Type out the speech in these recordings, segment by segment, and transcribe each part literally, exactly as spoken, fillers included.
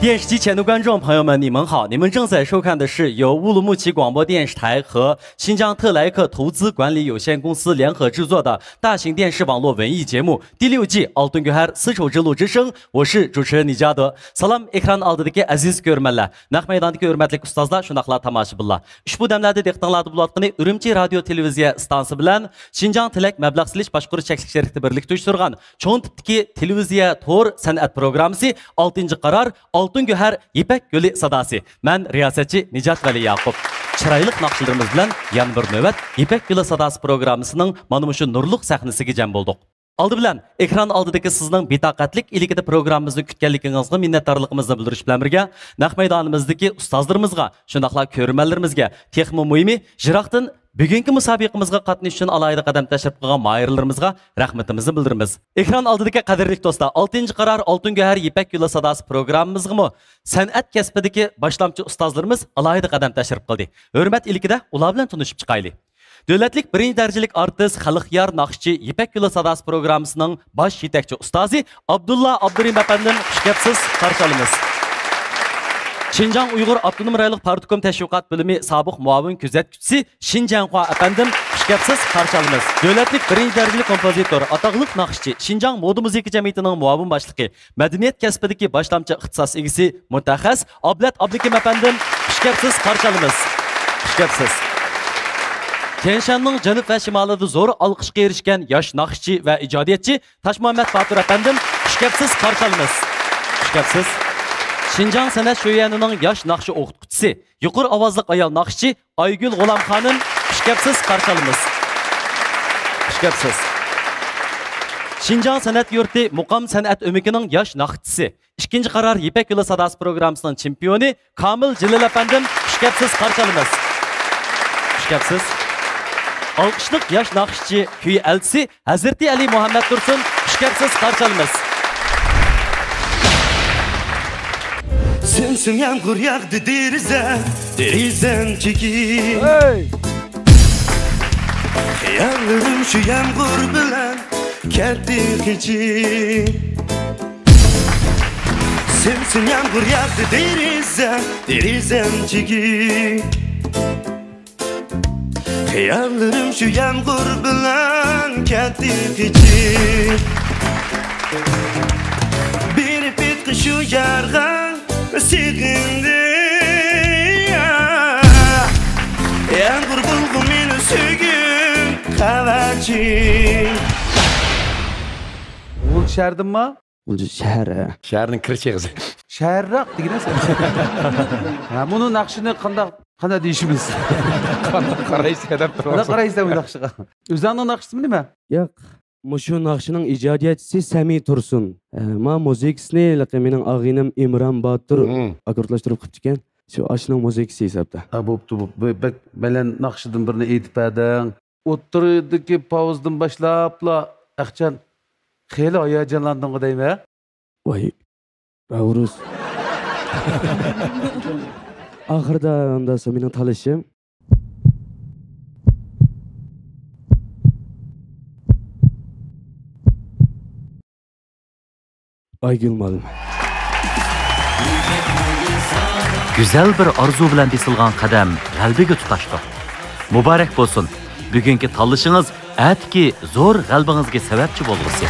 电视机前的观众朋友们，你们好！你们正在收看的是由乌鲁木齐广播电视台和新疆特莱克投资管理有限公司联合制作的大型电视网络文艺节目第六季《Altın Göher: Sıço Cılo之声》，我是主持人尼加德。سالام، ئېكران ئالدىدىكى ئەزىز كۆرۈرمەنلەر، نەق مەيداندىكى ھۆرمەتلىك ئۇستازلار، شۇنداقلا تاماشىبىنلار. ئۇشبۇ دەملەردە دىققىتىڭلاردا بولۇۋاتقىنى ئۈرۈمچى رادىيو تېلېۋىزىيە ئىستانسىسى بىلەن شىنجاڭ تىلەك مەبلەغ سېلىش باشقۇرۇش چەكلىك شىركىتى بىرلىكتە ئۇيۇشتۇرغان چوڭ تىپتىكى تېلېۋىزىيە تور سەنئەت پروگراممىسى ئالتىنچى قارار ئالتۇن گۆھەر يىپەك يولى ساداسى. مەن رىياسەتچى نىجات ۋەلى ياقۇپ. چىرايلىق ناخشىلىرىمىز بىلەن يەنە بىر نۆۋەت يىپەك يولى ساداسى پروگراممىسىنىڭ مانا مۇشۇ نۇرلۇق سەھنىسىگە جەم بولدۇق. ئالدى بىلەن ئېكران ئالدىدىكى سىزنىڭ بىتاقەتلىك ئىلكىدە پروگراممىمىزنى كۈتكەنلىكىڭىزغا مىننەتدارلىقىمىزنى بىلدۈرۈش بىلەن بىرگە، نەق مەيدانىمىزدىكى ئۇستازلىرىمىزغا، شۇنداقلا كۆرۈرمەنلىرىمىزگە، تېخىمۇ مۇھىمى، يىراقتىن بۈگۈنكى مۇسابىقىمىزغا قاتنىشىش ئۈچۈن ئالاھىدە قەدەم تەشرىپ قىلغان ماھىرلىرىمىزغا رەھمىتىمىزنى بىلدۈرىمىز. ئېكران ئالدىدىكى قەدىرلىك دوستلار، ئالتىنچى قارار ئالتۇن گۆھەر يىپەك يولى ساداسى پروگراممىمىزغىمۇ سەنئەت كەسپىدىكى باشلامچى ئۇستازلىرىمىز ئالاھىدە قەدەم تەشرىپ قىلدى. ھۆرمەت ئىلكىدە ئۇلار بىلەن تونۇشۇپ چىقايلى. دۆلەتلىك بىرىنچى دەرىجىلىك ئارتىس، خەلقئار ناخشىچى، يىپەك يولى ساداسى پروگراممىسىنىڭ باش يېتەكچى ئۇستازى ئابدۇللا ئابدۇرېھىم ئەپەندىم، خۇش كەپسىز، قارشى ئالىمىز. شىنجاڭ ئۇيغۇر ئاپتونوم رايونلۇق پارتكوم تەشۋىقات بۆلۈمى سابىق مۇئاۋىن كۆزەتكۈچىسى شىنجەنخۇا ئەپەندىم، خۇش كەپسىز، قارشى ئالىمىز. دۆلەتلىك بىرىنچى دەرىجىلىك كومپوزىتور، ئاتاقلىق ناخشىچى، شىنجاڭ مودا مۇزىكا جەمئىيىتىنىڭ مۇئاۋىن باشلىقى، مەدەنىيەت كەسپىدىكى باشلامچى ئىختىساس ئىگىسى، مۇتەخەسسىس ئابلەت ئابلىكىم ئەپەندىم، خۇش كەپسىز، قارشى ئالىمىز. خۇش كەپسىز. تيەنشاننىڭ جەنۇب ۋە شىمالىدا زور ئالقىشقا ئېرىشكەن ياش ناخشىچى ۋە ئىجادىيەتچى تاشمۇھەممەت باتۇر ئەپەندىم، خۇش كەپسىز، قارشى ئالىمىز. خۇش كەپسىز. شىنجاڭ سەنئەت شۆيۈەنىنىڭ ياش ناخشا ئوقۇتقۇچىسى، يۇقىرى ئاۋازلىق ئايال ناخشىچى ئايگۈل غۇلام خانىم، خۇش كەپسىز، قارشى ئالىمىز. خۇش كەپسىز. شىنجاڭ سەنئەت يۇرتى مۇقام سەنئەت ئۆمىكىنىڭ ياش ناخشىچىسى، ئىككىنچى قارار يىپەك يولى ساداسى پروگراممىسىنىڭ چېمپىيونى كامىل جېلىل ئەپەندىم، خۇش كەپسىز، قارشى ئالىمىز. خۇش كەپسىز. ئالقىشلىق ياش ناخشىچى، كۈي ئەلچىسى ھەزرىتى ئەلى مۇھەممەد تۇرسۇن، خۇش كەپسىز، قارشى ئالىمىز. سىم-سىم يامغۇر ياغدى دېرىزە، دېرىزەم چېكىپ. ھەي! خىياللىرىم شۇ يامغۇر بىلەن كەتتى قېچىپ. سىم-سىم يامغۇر ياغدى دېرىزە، دېرىزەم چېكىپ. خىياللىرىم شۇ يامغۇر بىلەن كەتتى قېچىپ. بېرىپ ئېيتقىن شۇ يارغا سېغىندىم. يامغۇر بولغىن مېنىڭ سۆيگۈم قەۋەتچى. ئۇ شەھەردىنما؟ ئۇ شەھەر، ھە. شەھەرنىڭ كىرىش ئېغىزى. شەھەرراق دېگىنە سەن. ھە، بۇنىڭ ناخشىنى قانداق، قانداق دېيىشىمىز؟ قانداق قارايسەن دەپ قانداق قارايسەن بۇ ناخشىغا؟ ئۆزۈڭنىڭ ناخشىسىمۇ نېمە؟ ياق، مۇشۇ ناخشىنىڭ ئىجادىيەتچىسى سەمى تۇرسۇن. ھە، ما مۇزىكىسىنى ھېلىقى مېنىڭ ئاغىنەم ئىمران باتۇر مم. ئاككوردلاشتۇرۇپ قىپتىكەن. شۇ ئاشۇنىڭ مۇزىكىسى ھېسابتا. ھە، بوپتۇ، بوپتۇ. بۇ بەك بەلەن ناخشىدىن بىرنى ئېيتىپ بەردىڭ. ئوتتۇرىدىكى پاۋزدىن باشلاپلا ئەخچان خېلى ھاياجانلاندىڭغۇ دەيمەن. ۋاي، راۋرۇس. ئاخىرىدا ئاندا سومىنىڭ تالىشىم. ئايگۈل مالىم. گۈزەل بىر ئارزۇ بىلەن بېسىلغان قەدەم غەلىبىگە تۇتاشتۇق. مۇبارەك بولسۇن! بۈگۈنكى تاللىشىڭىز ئەتىكى زور غەلىبىڭىزگە سەۋەبچى بولغۇسى.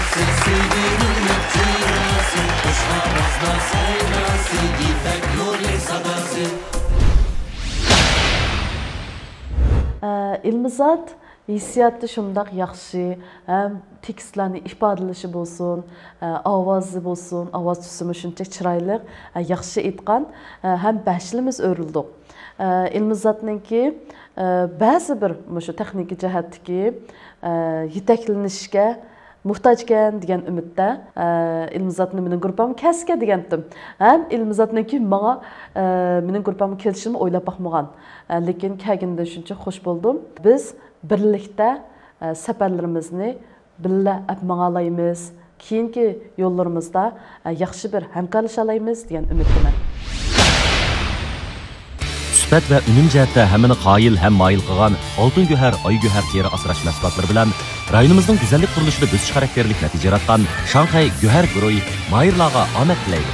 ئە، ئىلمىزات ھېسسىياتى شۇنداق ياخشى، ھەم تېكىستلەرنى ئىپادىلىشى بولسۇن، ئاۋازى بولسۇن، ئاۋاز تۈسىمۇ شۇنچە چىرايلىق، ياخشى ئېيتقان، ھەم بەشلىمىز ئۆرۈلدۇق. ئىلمىزاتنىڭكى بەزى بىر مۇشۇ تېخنىكا جەھەتتىكى يېتەكلىنىشكە موھتاج ئىكەن دېگەن ئۈمىدتە، ئىلمىزاتنى مېنىڭ گۇرۇپپامغا كەلسىكەن دېگەنتىم. ھەم ئىلمىزاتنىڭكى ماڭا، مېنىڭ گۇرۇپپامغا كېلىشىنىمۇ ئويلاپ باقمىغان. لېكىن كەلگىنىدىن شۇنچە خۇش بولدۇم. بىز بىرلىكتە، ئە، سەپەرلىرىمىزنى بىللە ئەپ ماڭالايمىز. كېيىنكى يوللىرىمىزدا، ئە، ياخشى بىر ھەمكارلىشالايمىز دېگەن ئۈمىدتىمەن. سۈپەت ۋە ئۈنۈم جەھەتتە ھەممىنى قايىل ھەم مايىل قىلغان ئالتۇن گۆھەر، ئاي گۆھەر تېرە ئاسراش مەھسۇلاتلىرى بىلەن رايونىمىزنىڭ گۈزەللىك قۇرۇلۇشىدا بۆسۈش خاراكتېرلىك نەتىجە ياراتقان شاڭخەي گۆھەر گۇرۇھى ماھىرلارغا ئامەت تىلەيدۇ.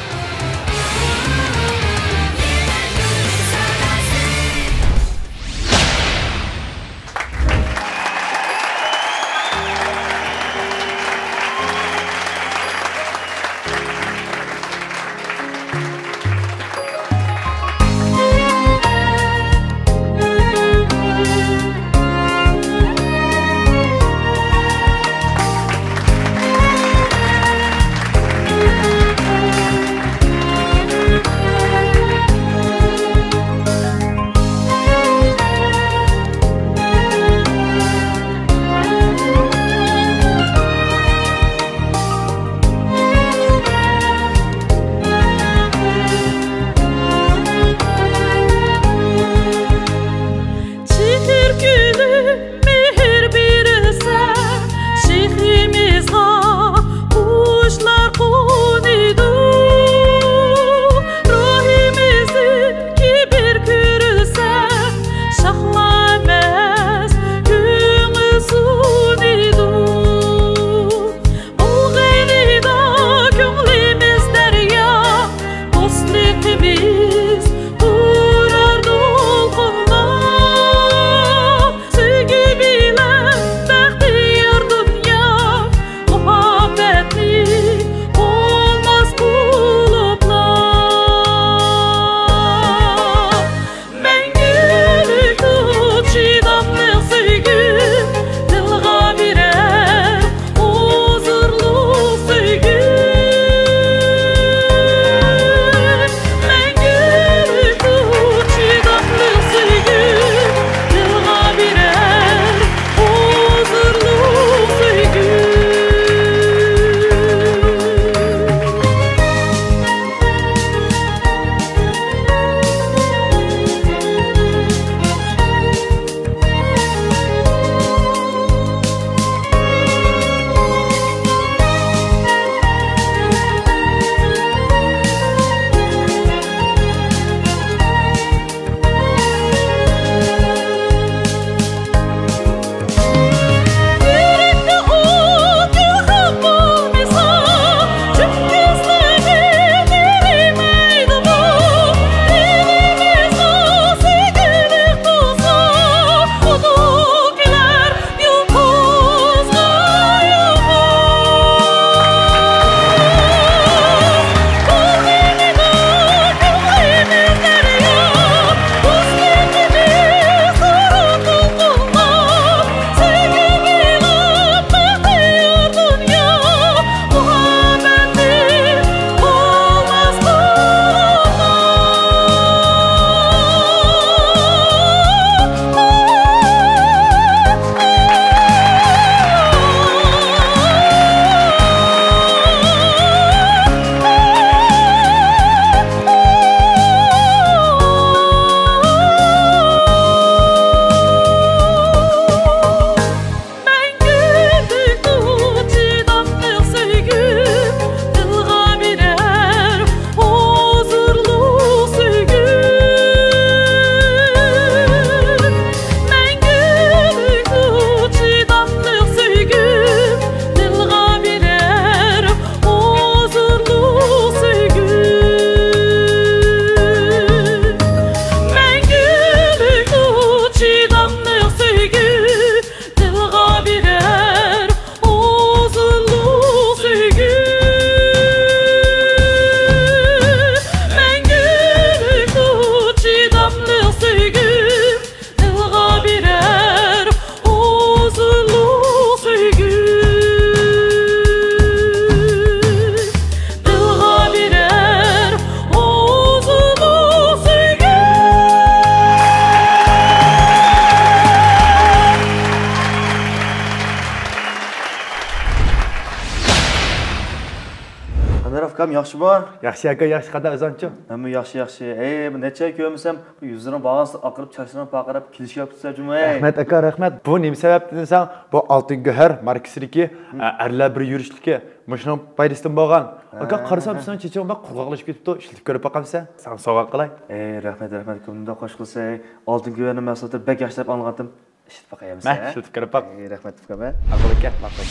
ئاكام ياخشىمۇ؟ ياخشى ئاكا، ياخشى. قانداق ئۆزۈڭچۇ؟ مەنمۇ ياخشى، ياخشى. ھەي، بۇ نەچچە ئاي كۆرمىسەم، بۇ يۈزلىرىڭ بارغانسېرى ئاقىرىپ، چاچلىرىڭ پارقىراپ، كېلىشكە كېلىپ تۇرسا جۇمۇ، ھەي. رەھمەت ئاكا، رەھمەت. بۇ نېمە سەۋەبتىن دېسەڭ، بۇ ئالتۇن گۆھەر ماركىسىدىكى، ھە، ئەرلەر بىر يۈرۈشلۈكى مۇشۇنىڭ پايدىسىدىن بولغان. ئاكا، ھە، قارىسام، ھە، سېنىڭ چېچىڭ بەك قۇرغاقلىشىپ كېتىپتۇ. ئىشلىتىپ كۆرۈپ باقامسەن؟ ساڭا سوۋغا قىلاي. ئەي، رەھمەت، رەھمەت. كۆڭلۈمدە خوش قىلسا، ئالتۇن گۆھەرنىڭ مەھسۇلاتلىرى بەك ياخشى دەپ ئاڭلىغانتىم. ئىشلىتىپ باقايمىز، مە، ھە؟ ئىشلىتىپ كۆرۈپ باق. ئەي، رەھمەت ئۇكام، ھە. ماقۇل ئاكا، ماقۇل.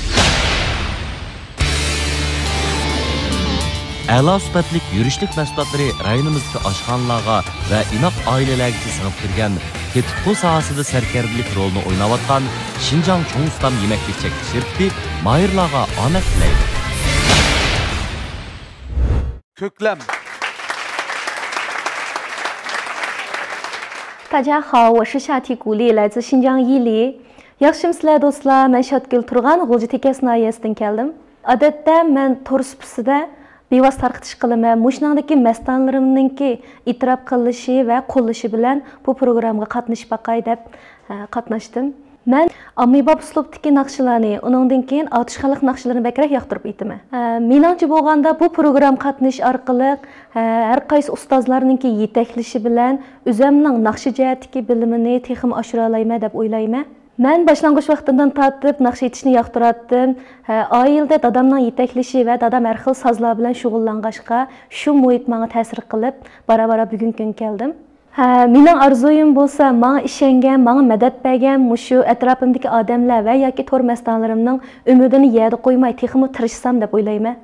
ئەلا سۈپەتلىك يۈرۈشلۈك مەھسۇلاتلىرى رايونىمىزدىكى ئاشخانىلارغا ۋە ئىناق ئائىلىلەرگىچە سىڭىپ كىرگەن، تېتىتقۇ ساھەسىدە سەركەردىلىك رولىنى ئويناۋاتقان شىنجاڭ چوڭ ئۇستام يېمەكلىك چەكلىك شىركىتى ماھىرلارغا ئامەت تىلەيدۇ. كۆكلەم. 大家好，我是夏提古丽，来自新疆伊犁。 ياخشىمۇسىلەر دوستلار؟ مەن شاتگۈل تۇرغان، غۇلجا تېكەس ناھىيەسىدىن كەلدىم. ئادەتتە مەن تور سۇپىسىدە بىۋاسىتە تارقىتىش قىلىمەن. مۇشۇنىڭدىكى مەستانىلىرىمنىڭكى ئېتىراپ قىلىشى ۋە قوللىشى بىلەن بۇ پروگراممىغا قاتنىشىپ باقاي دەپ، ئە، قاتناشتىم. مەن ئاممىباب ئۇسلۇبتىكى ناخشىلارنى، ئۇنىڭدىن كېيىن ئاتۇش خەلق ناخشىلىرىنى بەكرەك ياقتۇرۇپ ئېيتىمەن. ئە، مېنىڭچە بولغاندا، بۇ پروگرامما قاتنىشىش ئارقىلىق، ئە، ھەر قايسى ئۇستازلارنىڭكى يېتەكلىشى بىلەن ئۆزەمنىڭ ناخشا جەھەتتىكى بىلىمىنى تېخىمۇ ئاشۇرالايمەن دەپ ئويلايمەن. مەن باشلانغۇچ ۋاقتىمدىن تارتىپ ناخشا ئېيتىشنى ياقتۇراتتىم. ھە، ئائىلىدە دادامنىڭ يېتەكلىشى ۋە دادام ھەر خىل سازلار بىلەن شۇغۇللانغاچقا، شۇ مۇھىت ماڭا تەسىر قىلىپ، بارا-بارا بۈگۈنكى كۈنگە كەلدىم. ھە، مېنىڭ ئارزۇيۇم بولسا، ماڭا ئىشەنگەن، ماڭا مەدەت بەرگەن مۇشۇ ئەتراپىمدىكى ئادەملەر ۋە ياكى تور مەستانىلىرىمنىڭ ئۈمىدىنى يەردە قويماي، تېخىمۇ تىرىشسام دەپ ئويلايمەن.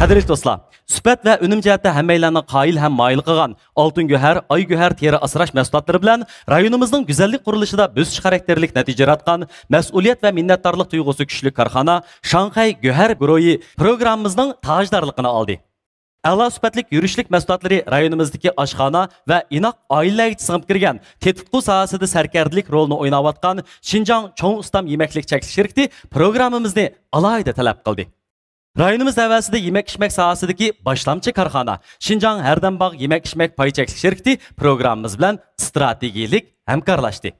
قەدىرلىك دوستلار، سۈپەت ۋە ئۈنۈم جەھەتتە ھەممەيلەننى قايىل ھەم مايىل قىلغان ئالتۇن گۆھەر، ئاي گۆھەر تېرە ئاسراش مەھسۇلاتلىرى بىلەن رايونىمىزنىڭ گۈزەللىك قۇرۇلۇشىدا بۆسۈش خاراكتېرلىك نەتىجە ياراتقان مەسئۇلىيەت ۋە مىننەتدارلىق تۇيغۇسى كۈچلۈك كارخانا شاڭخەي گۆھەر گۇرۇھى پروگراممىمىزنىڭ تاجدارلىقىنى ئالدى. ئەلا سۈپەتلىك يۈرۈشلۈك مەھسۇلاتلىرى رايونىمىزدىكى ئاشخانا ۋە ئىناق ئائىلىلەرگىچە سىڭىپ كىرگەن تېتىتقۇ ساھەسىدە سەركەردىلىك رولىنى ئويناۋاتقان شىنجاڭ چوڭ ئۇستام يېمەكلىك چەكلىك شىركىتى پروگراممىمىزنى ئالاھىدە تەلەپ قىلدى. رايونىمىز تەۋەسىدە يېمەك-ئىچمەك ساھەسىدىكى باشلامچى كارخانا شىنجاڭ ھەردەمباغ يېمەك-ئىچمەك پاي چەكلىك شىركىتى پروگراممىمىز بىلەن ئىستراتېگىيىلىك ھەمكارلاشتى.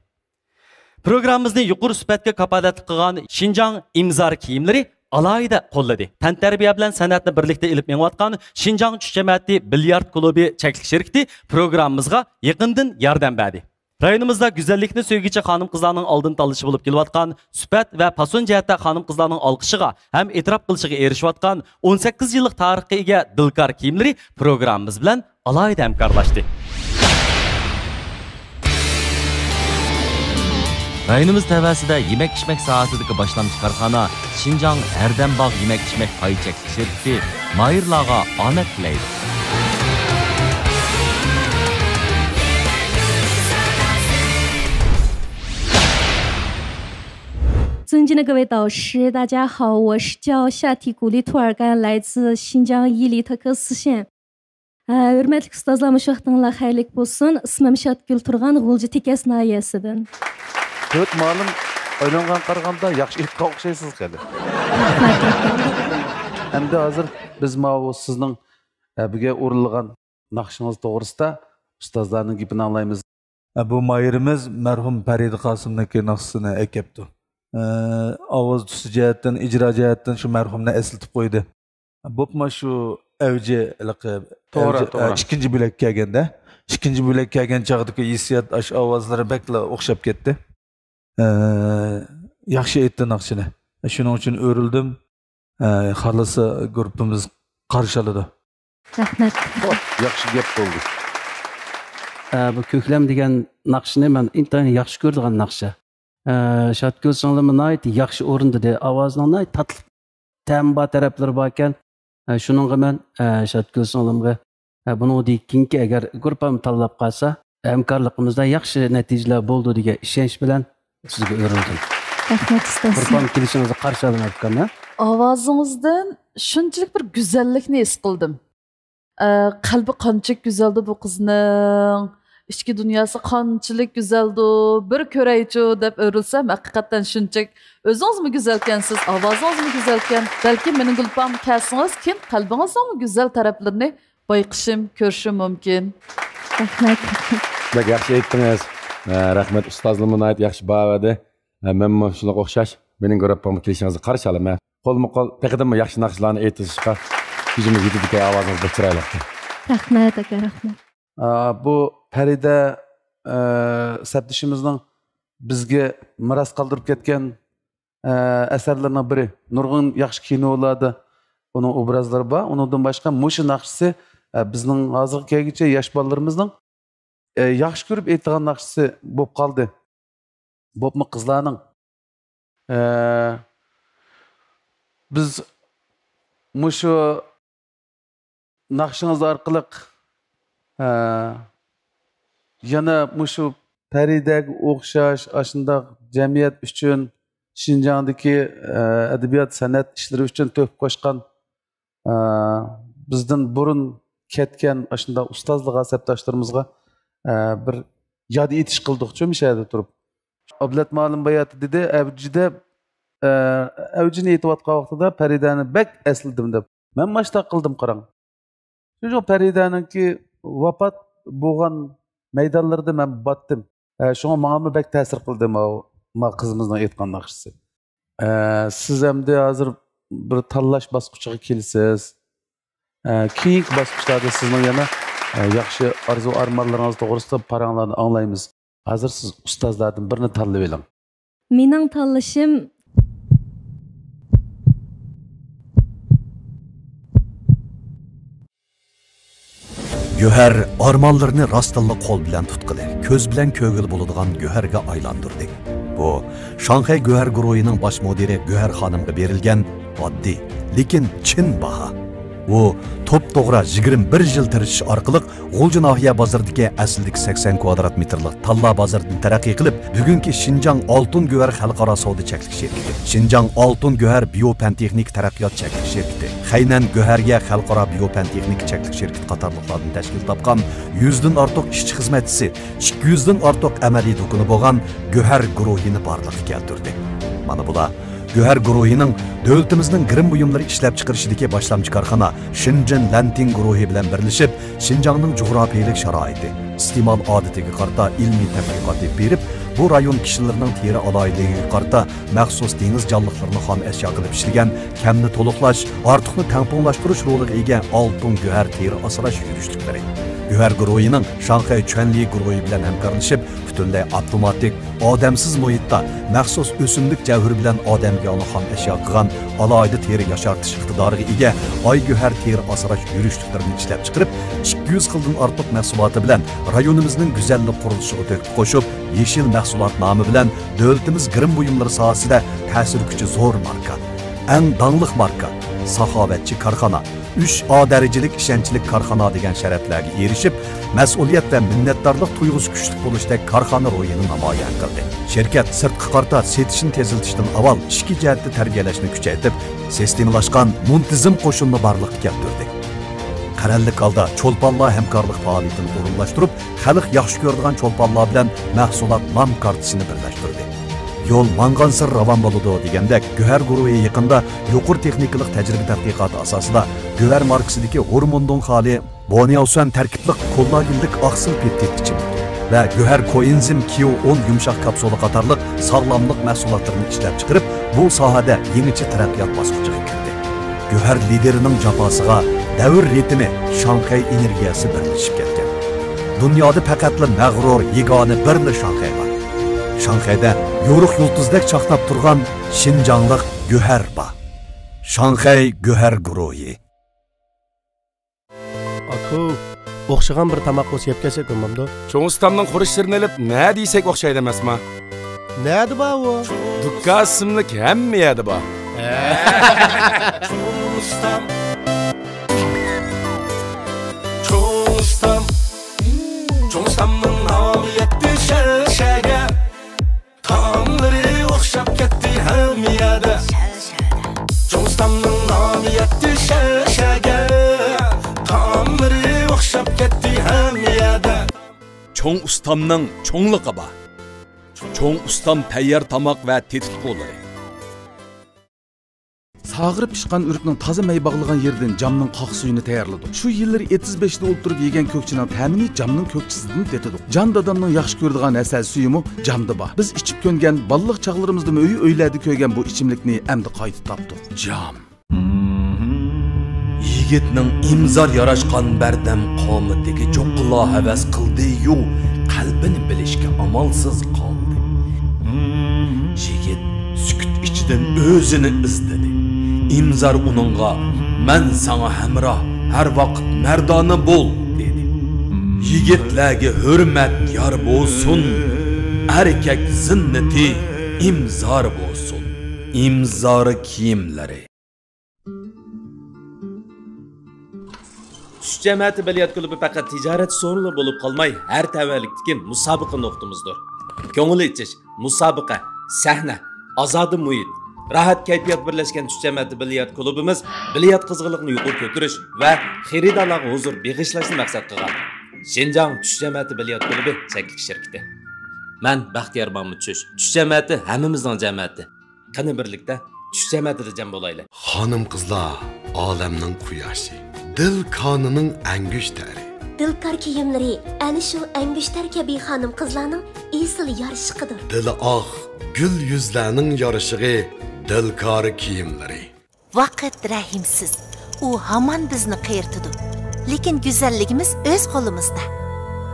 پروگراممىمىزنى يۇقىرى سۈپەتكە كاپالەتلىك قىلغان شىنجاڭ ئىمزار كىيىملىرى ئالاھىدە قوللىدى. تەنتەربىيە بىلەن سەنئەتنى بىرلىكتە ئېلىپ مېڭىۋاتقان شىنجاڭ چۈش جەمەتى بىليارد كۇلۇبى چەكلىك شىركىتى پروگراممىمىزغا يېقىندىن ياردەم بەردى. رايونىمىزدا گۈزەللىكنى سۆيگۈچى خانىم-قىزلارنىڭ ئالدىن تاللىشى بولۇپ كېلىۋاتقان، سۈپەت ۋە پاسون جەھەتتە خانىم-قىزلارنىڭ ئالقىشىغا ھەم ئېتىراپ قىلىشىغا ئېرىشىۋاتقان ئون سەككىز يىللىق تارىخقا ئىگە دىلكار كىيىملىرى پروگراممىمىز بىلەن ئالاھىدە ھەمكارلاشتى. رايونىمىز تەۋەسىدە يېمەك-ئىچمەك ساھەسىدىكى باشلامچى كارخانا شىنجاڭ ھەردەمباغ يېمەك-ئىچمەك پاي چەكلىك شىركىتى ماھىرلارغا ئامەت تىلەيدۇ. 尊敬的各位导师，大家好，我是叫夏提古丽图尔干，来自新疆伊犁特克斯县。 ھە، ھۆرمەتلىك ئۇستازلار، مۇشۇ ۋاقتىڭلار خەيرلىك بولسۇن. ئىسمىم شاتگۈل تۇرغان، غۇلجا تېكەس ناھىيەسىدىن. تۆت مۇئەللىم ئويلانغان قارىغاندا ياخشى ئېيتقان ئوخشايسىز خېلى. ئەمدى ھازىر بىز ماۋۇ سىزنىڭ، ئە، بۈگۈن ئورۇنلىغان ناخشىڭىز توغرىسىدا ئۇستازلارنىڭ گېپىنى ئاڭلايمىز. ئە، بۇ ماھىرىمىز مەرھۇم پەرىدە قاسىمنىڭكى ناخشىسىنى ئەكەپتۇ. ئە، ئاۋاز تۈسى جەھەتتىن، ئىجرا جەھەتتىن شۇ مەرھۇمنى ئەسلىتىپ قويدى. بوپمۇ شۇ ئەۋجى، ھېلىقى توغرا، ئەۋجى، توغرا. ئە، ئىككىنچى بۆلەك كەلگەندە، ئىككىنچى بۆلەك كەلگەن چاغدىكى ھېسسىيات، ئاشۇ ئاۋازلىرى بەكلا ئوخشاپ كەتتى. ئە، ياخشى ئېيتتى ناخشىنى. شۇنىڭ ئۈچۈن ئۆرۈلدۈم. ئە، خالىسا گۇرۇپپىمىز قارشى ئالىدۇ. رەھمەت. خوپ، ياخشى گەپ بولدى. ئە، بۇ كۆكلەم دېگەن ناخشىنى مەن ئىنتايىن ياخشى كۆرىدىغان ناخشا. ئە، شاتگۈل سىڭلىممۇ ناھايىتى ياخشى ئورۇندىدى. ئاۋازىنىڭ ناھايىتى تاتلىق، تەمى بار تەرەپلىرى باركەن. ئە، شۇنىڭغا مەن، ئە، شاتگۈل سىڭلىمغا، ئە، بۇنىڭدىن كېيىنكى ئەگەر گۇرۇپپام تاللاپ قالسا، ھەمكارلىقىمىزدا ياخشى نەتىجىلەر بولىدۇ دېگەن ئىشەنچ بىلەن سىزگە ئۆرۈلدۈم. رەھمەت، ئۇستاز. گۇرۇپپام كېلىشىڭىزنى قارشى ئالىمەن، ئۇكام، ھە؟ ئاۋازىڭىزدىن شۇنچىلىك بىر گۈزەللىكنى ھېس قىلدىم. ئە، قەلبى قانچىلىك گۈزەلدۇ بۇ قىزنىڭ، ئىچكى دۇنياسى قانچىلىك گۈزەلدۇ، بىر كۆرەيچۇ دەپ ئۆرۈلسەم، ھەقىقەتەن شۇنچىلىك. ئۆزىڭىزمۇ گۈزەلكەنسىز، ئاۋازىڭىزمۇ گۈزەلكەن. بەلكىم مېنىڭ گۇرۇپپامغا كەلسىڭىز، كېيىن قەلبىڭىزنىڭمۇ گۈزەل تەرەپلىرىنى بايقىشىم، كۆرۈشۈم مۇمكىن. رەھمەت. بەك ياخشى ئېيتتىڭىز. ئە، رەھمەت، ئۇستازلىرىمۇ ناھايىتى ياخشى باھا بەردى. ئە، مەنمۇ شۇنىڭغا ئوخشاش مېنىڭ گۇرۇپپامغا كېلىشىڭىزنى قارشى ئالىمەن. قولمۇ قول تېخىدىنمۇ ياخشى ناخشىلارنى ئېيتىشقا كۈچىمىز يېتىدىكەن، ئاۋازىڭىز بەك چىرايلىقكەن. رەھمەت، ئاكا، رەھمەت. ئا، بۇ پەرىدە، ئە، سەپدىشىمىزنىڭ بىزگە مىراس قالدۇرۇپ كەتكەن، ئە، ئەسەرلىرىنىڭ بىرى. نۇرغۇن ياخشى كىنولاردا ئۇنىڭ ئوبرازلىرى بار. ئۇنىڭدىن باشقا مۇشۇ ناخشىسى، ئە، بىزنىڭ ھازىرغا كەلگۈچە ياش بالىلىرىمىزنىڭ، ئە، ياخشى كۆرۈپ ئېيتىدىغان ناخشىسى بولۇپ قالدى. بولۇپمۇ قىزلارنىڭ، ئە، بىز مۇشۇ ناخشىڭىز ئارقىلىق، ئە، يەنە مۇشۇ پەرىدەگە ئوخشاش ئاشۇنداق جەمئىيەت ئۈچۈن، شىنجاڭدىكى، ئە، ئەدەبىيات، سەنئەت ئىشلىرى ئۈچۈن تۆھپە قوشقان، ئە، بىزدىن بۇرۇن كەتكەن ئاشۇنداق ئۇستازلىرىغا، سەپداشلىرىمىزغا، ئە، بىر ياد ئېتىش قىلدۇقچۇ مۇشۇ يەردە تۇرۇپ. ئابلەت مۇئەللىم باياتى دېدى، ئەۋجىدە، ئە، ئەۋجىنى ئېيتىۋاتقان ۋاقتىدا پەرىدەنى بەك ئەسلىدىم دەپ. مەن ماشۇنداق قىلدىم، قاراڭ. شۇنىڭ ئۈچۈن پەرىدەنىڭكى ۋاپات بولغان مەيدانلىرىدا مەن باتتىم. ئە، شۇڭا ماڭىمۇ بەك تەسىر قىلدى ماۋۇ، ما قىزىمىزنىڭ ئېيتقان ناخشىسى. ئە، سىز ئەمدى ھازىر بىر تاللاش باسقۇچىغا كېلىسىز. ئە، كېيىنكى باسقۇچلاردا سىزنىڭ يەنە، ئە، ياخشى ئارزۇ ئارمانلىرىڭىز توغرىسىدا پاراڭلارنى ئاڭلايمىز. ھازىر سىز ئۇستازلاردىن بىرنى تاللىۋېلىڭ. مېنىڭ تاللىشىم. گۆھەر ئارمانلىرىنى راستتىنلا قول بىلەن تۇتقىلى، كۆز بىلەن كۆرگىلى بولىدىغان گۆھەرگە ئايلاندۇردى. بۇ شاڭخەي گۆھەر گۇرۇھىنىڭ باش مۇدىرى گۆھەر خانىمغا بېرىلگەن ئاددىي، لېكىن چىن باھا. ئۇ توپتوغرا يىگىرمە بىر يىل تىرىشىش ئارقىلىق غۇلجا ناھىيە بازىرىدىكى ئەسلىدىكى سەكسەن كۋادرات مېتىرلىق تاللا بازىرىدىن تەرەققىي قىلىپ، بۈگۈنكى شىنجاڭ ئالتۇن گۆھەر خەلقئارا سودا چەكلىك شىركىتى، شىنجاڭ ئالتۇن گۆھەر بىيو پەن تېخنىكا تەرەققىيات چەكلىك شىركىتى، خەينەن گۆھەريە خەلقئارا بىيو پەن تېخنىكا چەكلىك شىركىتى قاتارلىقلاردىن تەشكىل تاپقان يۈزدىن ئارتۇق ئىشچى خىزمەتچىسى، ئىككى يۈزدىن ئارتۇق ئەمەلىي دۇكىنى بولغان گۆھەر گۇرۇھىنى بارلىققا كەلتۈردى. مانا بۇلار گۆھەر گۇرۇھىنىڭ دۆلىتىمىزنىڭ گىرىم بۇيۇملىرى ئىشلەپچىقىرىشىدىكى باشلامچى كارخانا شېنجېن لەنتىڭ گۇرۇھى بىلەن بىرلىشىپ، شىنجاڭنىڭ جۇغراپىيەلىك شارائىتى، ئىستېمال ئادىتىگە قارىتا ئىلمىي تەتقىقات ئېلىپ بېرىپ، بۇ رايون كىشىلىرىنىڭ تېرە ئالاھىدىلىكىگە قارىتا مەخسۇس دېڭىز جانلىقلىرىنى خام ئەشيا قىلىپ ئىشلىگەن كەمنى تولۇقلاش، ئارتۇقنى تەڭپۇڭلاشتۇرۇش رولىغا ئىگە ئالتۇن گۆھەر تېرە ئاسراش يۈرۈشلۈكلىرى، گۆھەر گۇرۇھىنىڭ شاڭخەي چۈەنلى گۇرۇھى بىلەن ھەمكارلىشىپ، پۈتۈنلەي ئاپتوماتىك، ئادەمسىز مۇھىتتا مەخسۇس ئۆسۈملۈك جەۋھىرى بىلەن ئادەمگە ياغنى خام ئەشيا قىلغان ئالاھىدە تېرە ياشارتىش ئىقتىدارىغا ئىگە ئاي گۆھەر تېرە ئاسراش يۈرۈشلۈكلىرىنى ئىشلەپچىقىرىپ، ئىككى يۈز خىلدىن ئارتۇق مەھسۇلاتى بىلەن رايونىمىزنىڭ گۈزەللىك قۇرۇلۇشىغا تۆھپە قوشۇپ، يېشىل مەھسۇلات نامى بىلەن دۆلىتىمىز گىرىم بۇيۇملىرى ساھەسىدە تەسىر كۈچى زور ماركا، ئەڭ داڭلىق ماركا، ساخاۋەتچى كارخانا، ئۈچ ئا دەرىجىلىك ئىشەنچلىك كارخانا دېگەن شەرەپلەرگە ئېرىشىپ، مەسئۇلىيەت ۋە مىننەتدارلىق تۇيغۇسى كۈچلۈك بولۇشتەك كارخانا روھىنى نامايان قىلدى. شىركەت سىرتقا قارىتا سېتىشنى تېزلىتىشتىن ئاۋۋال ئىچكى جەھەتتە تەربىيەلەشنى كۈچەيتىپ، سىستېمىلاشقان، مۇنتىزىم قوشۇننى بارلىققا كەلتۈردى. قەرەللىك ھالدا چولپانلار ھەمكارلىق پائالىيىتىنى ئورۇنلاشتۇرۇپ، خەلق ياخشى كۆرىدىغان چولپانلار بىلەن مەھسۇلات نام كارتىسىنى بىرلەشتۈردى. يول ماڭغانسېرى راۋان بولىدۇ دېگەندەك، گۆھەر گۇرۇھى يېقىندا يۇقىرى تېخنىكىلىق تەجرىبە تەتقىقاتى ئاساسىدا گۆھەر ماركىسىدىكى ھورموندۇڭ خالىي بونياۋسۈەن تەركىبلىك كوللاگېنلىق ئاقسىل پېپتىد ئىچىملىكى ۋە گۆھەر كوئېنزىم كيۇ ئون يۇمشاق كاپسۇلا قاتارلىق ساغلاملىق مەھسۇلاتلىرىنى ئىشلەپچىقىرىپ، بۇ ساھەدە يېڭىچە تەرەققىيات باسقۇچىغا كىردى. گۆھەر لىدېرىنىڭ جاپاسىغا دەۋر رىتىمى، شاڭخەي ئېنېرگىيەسى بىرلىشىپ كەتكەن. دۇنيادا پەقەتلا مەغرۇر يېگانە بىرلا شاڭخەي بار. شاڭخەيدە يورۇق يۇلتۇزدەك چاقناپ تۇرغان شىنجاڭلىق گۆھەر بار. شاڭخەي گۆھەر گۇرۇھى. ئاكا، ئوخشىغان بىر تاماق بولسا يەپ كەلسەك بولمامدۇ؟ چوڭ ئۇستامنىڭ خۇرۇچلىرىنى ئېلىپ، نە دېسەك ئوخشايدۇ ئەمەسما؟ نەدە بار ئۇ؟ دۇكان ئىسىملىك ھەممە يەردە بار. چوڭ ئۇستام. چوڭ ئۇستام. چوڭ ئۇستامنىڭ نامى يەتتى شەرشەگە. تائاملىرى ئوخشاپ كەتتى ھەممە يەردە. چوڭ ئۇستامنىڭ نامى يەتتى شەرشەگە. تائاملىرى ئوخشاپ كەتتى ھەممە يەردە. چوڭ ئۇستامنىڭ چوڭلۇقى بار. چوڭ ئۇستام تەييار تاماق ۋە تېتىتقۇلىرى. ساغىرى پىشقان ئۆرۈكنىڭ تازا مەي باغلىغان يېرىدىن جامنىڭ قاق سۈيىنى تەييارلىدۇق. شۇ يىللىرى ئېتىز بېشىدا ئولتۇرۇپ يېگەن كۆكچىنىڭ تەمىنى جامنىڭ كۆكچىسىدىن تېتىدۇق. جان دادامنىڭ ياخشى كۆرىدىغان ھەسەل سۈيىمۇ جامدا بار. بىز ئىچىپ كۆنگەن، بالىلىق چاغلىرىمىزدىمۇ ئۆي-ئۆيلەردە كۆرگەن بۇ ئىچىملىكنى ئەمدى قايتا تاپتۇق. جام. يىگىتنىڭ ئىمزار ياراشقان بەردەم قامىتىگە چوققىلا ھەۋەس قىلدى-يۇ، قەلبىنى بىلىشكە ئامالسىز قالدى. يىگىت سۈكۈت ئىچىدىن ئۆزىنى ئىزدىدى. ئىمزار ئۇنىڭغا، «مەن ساڭا ھەمراھ، ھەر ۋاقىت مەردانە بول» دېدى. يىگىتلەرگە ھۆرمەت يار بولسۇن، ئەركەك زىننىتى ئىمزار بولسۇن. ئىمزار كىيىملىرى. چۈش جەمەتى بىليارت كۇلۇبى پەقەت تىجارەت سورۇنلىرى بولۇپ قالماي، ھەر تەۋەلىكتىكى مۇسابىقە نۇقتىمىزدۇر. كۆڭۈل ئېچىش، مۇسابىقە، سەھنە، ئازادە مۇھىت، راھەت كەيپىيات بىرلەشكەن چۈش جەمەتى بىليارت كۇلۇبىمىز بىليارت قىزغىنلىقىنى يۇقىرى كۆتۈرۈش ۋە خېرىدارلارغا ھۇزۇر بېغىشلاشنى مەقسەت قىلغان شىنجاڭ چۈش جەمەتى بىليارت كۇلۇبى چەكلىك شىركىتى. مەن بەختىيار مامۇت چۈش. چۈش جەمەتى ھەممىمىزنىڭ جەمەتى. قېنى بىرلىكتە چۈش جەمەتىدە جەم بولايلى. خانىم-قىزلار ئالەمنىڭ قۇياشى، دىل كانىنىڭ ئەڭگۈشتەرى. دىلكار كىيىملىرى ئەنە شۇ ئەڭگۈشتەر كەبى خانىم-قىزلارنىڭ ئېسىل يارىشىقىدۇر. دىلى ئاق، گۈل يۈزلەرنىڭ يارىشىقى، دىلكار كىيىملىرى. ۋاقىت رەھىمسىز، ئۇ ھامان بىزنى قېرىتىدۇ. لېكىن گۈزەللىكىمىز ئۆز قولىمىزدا.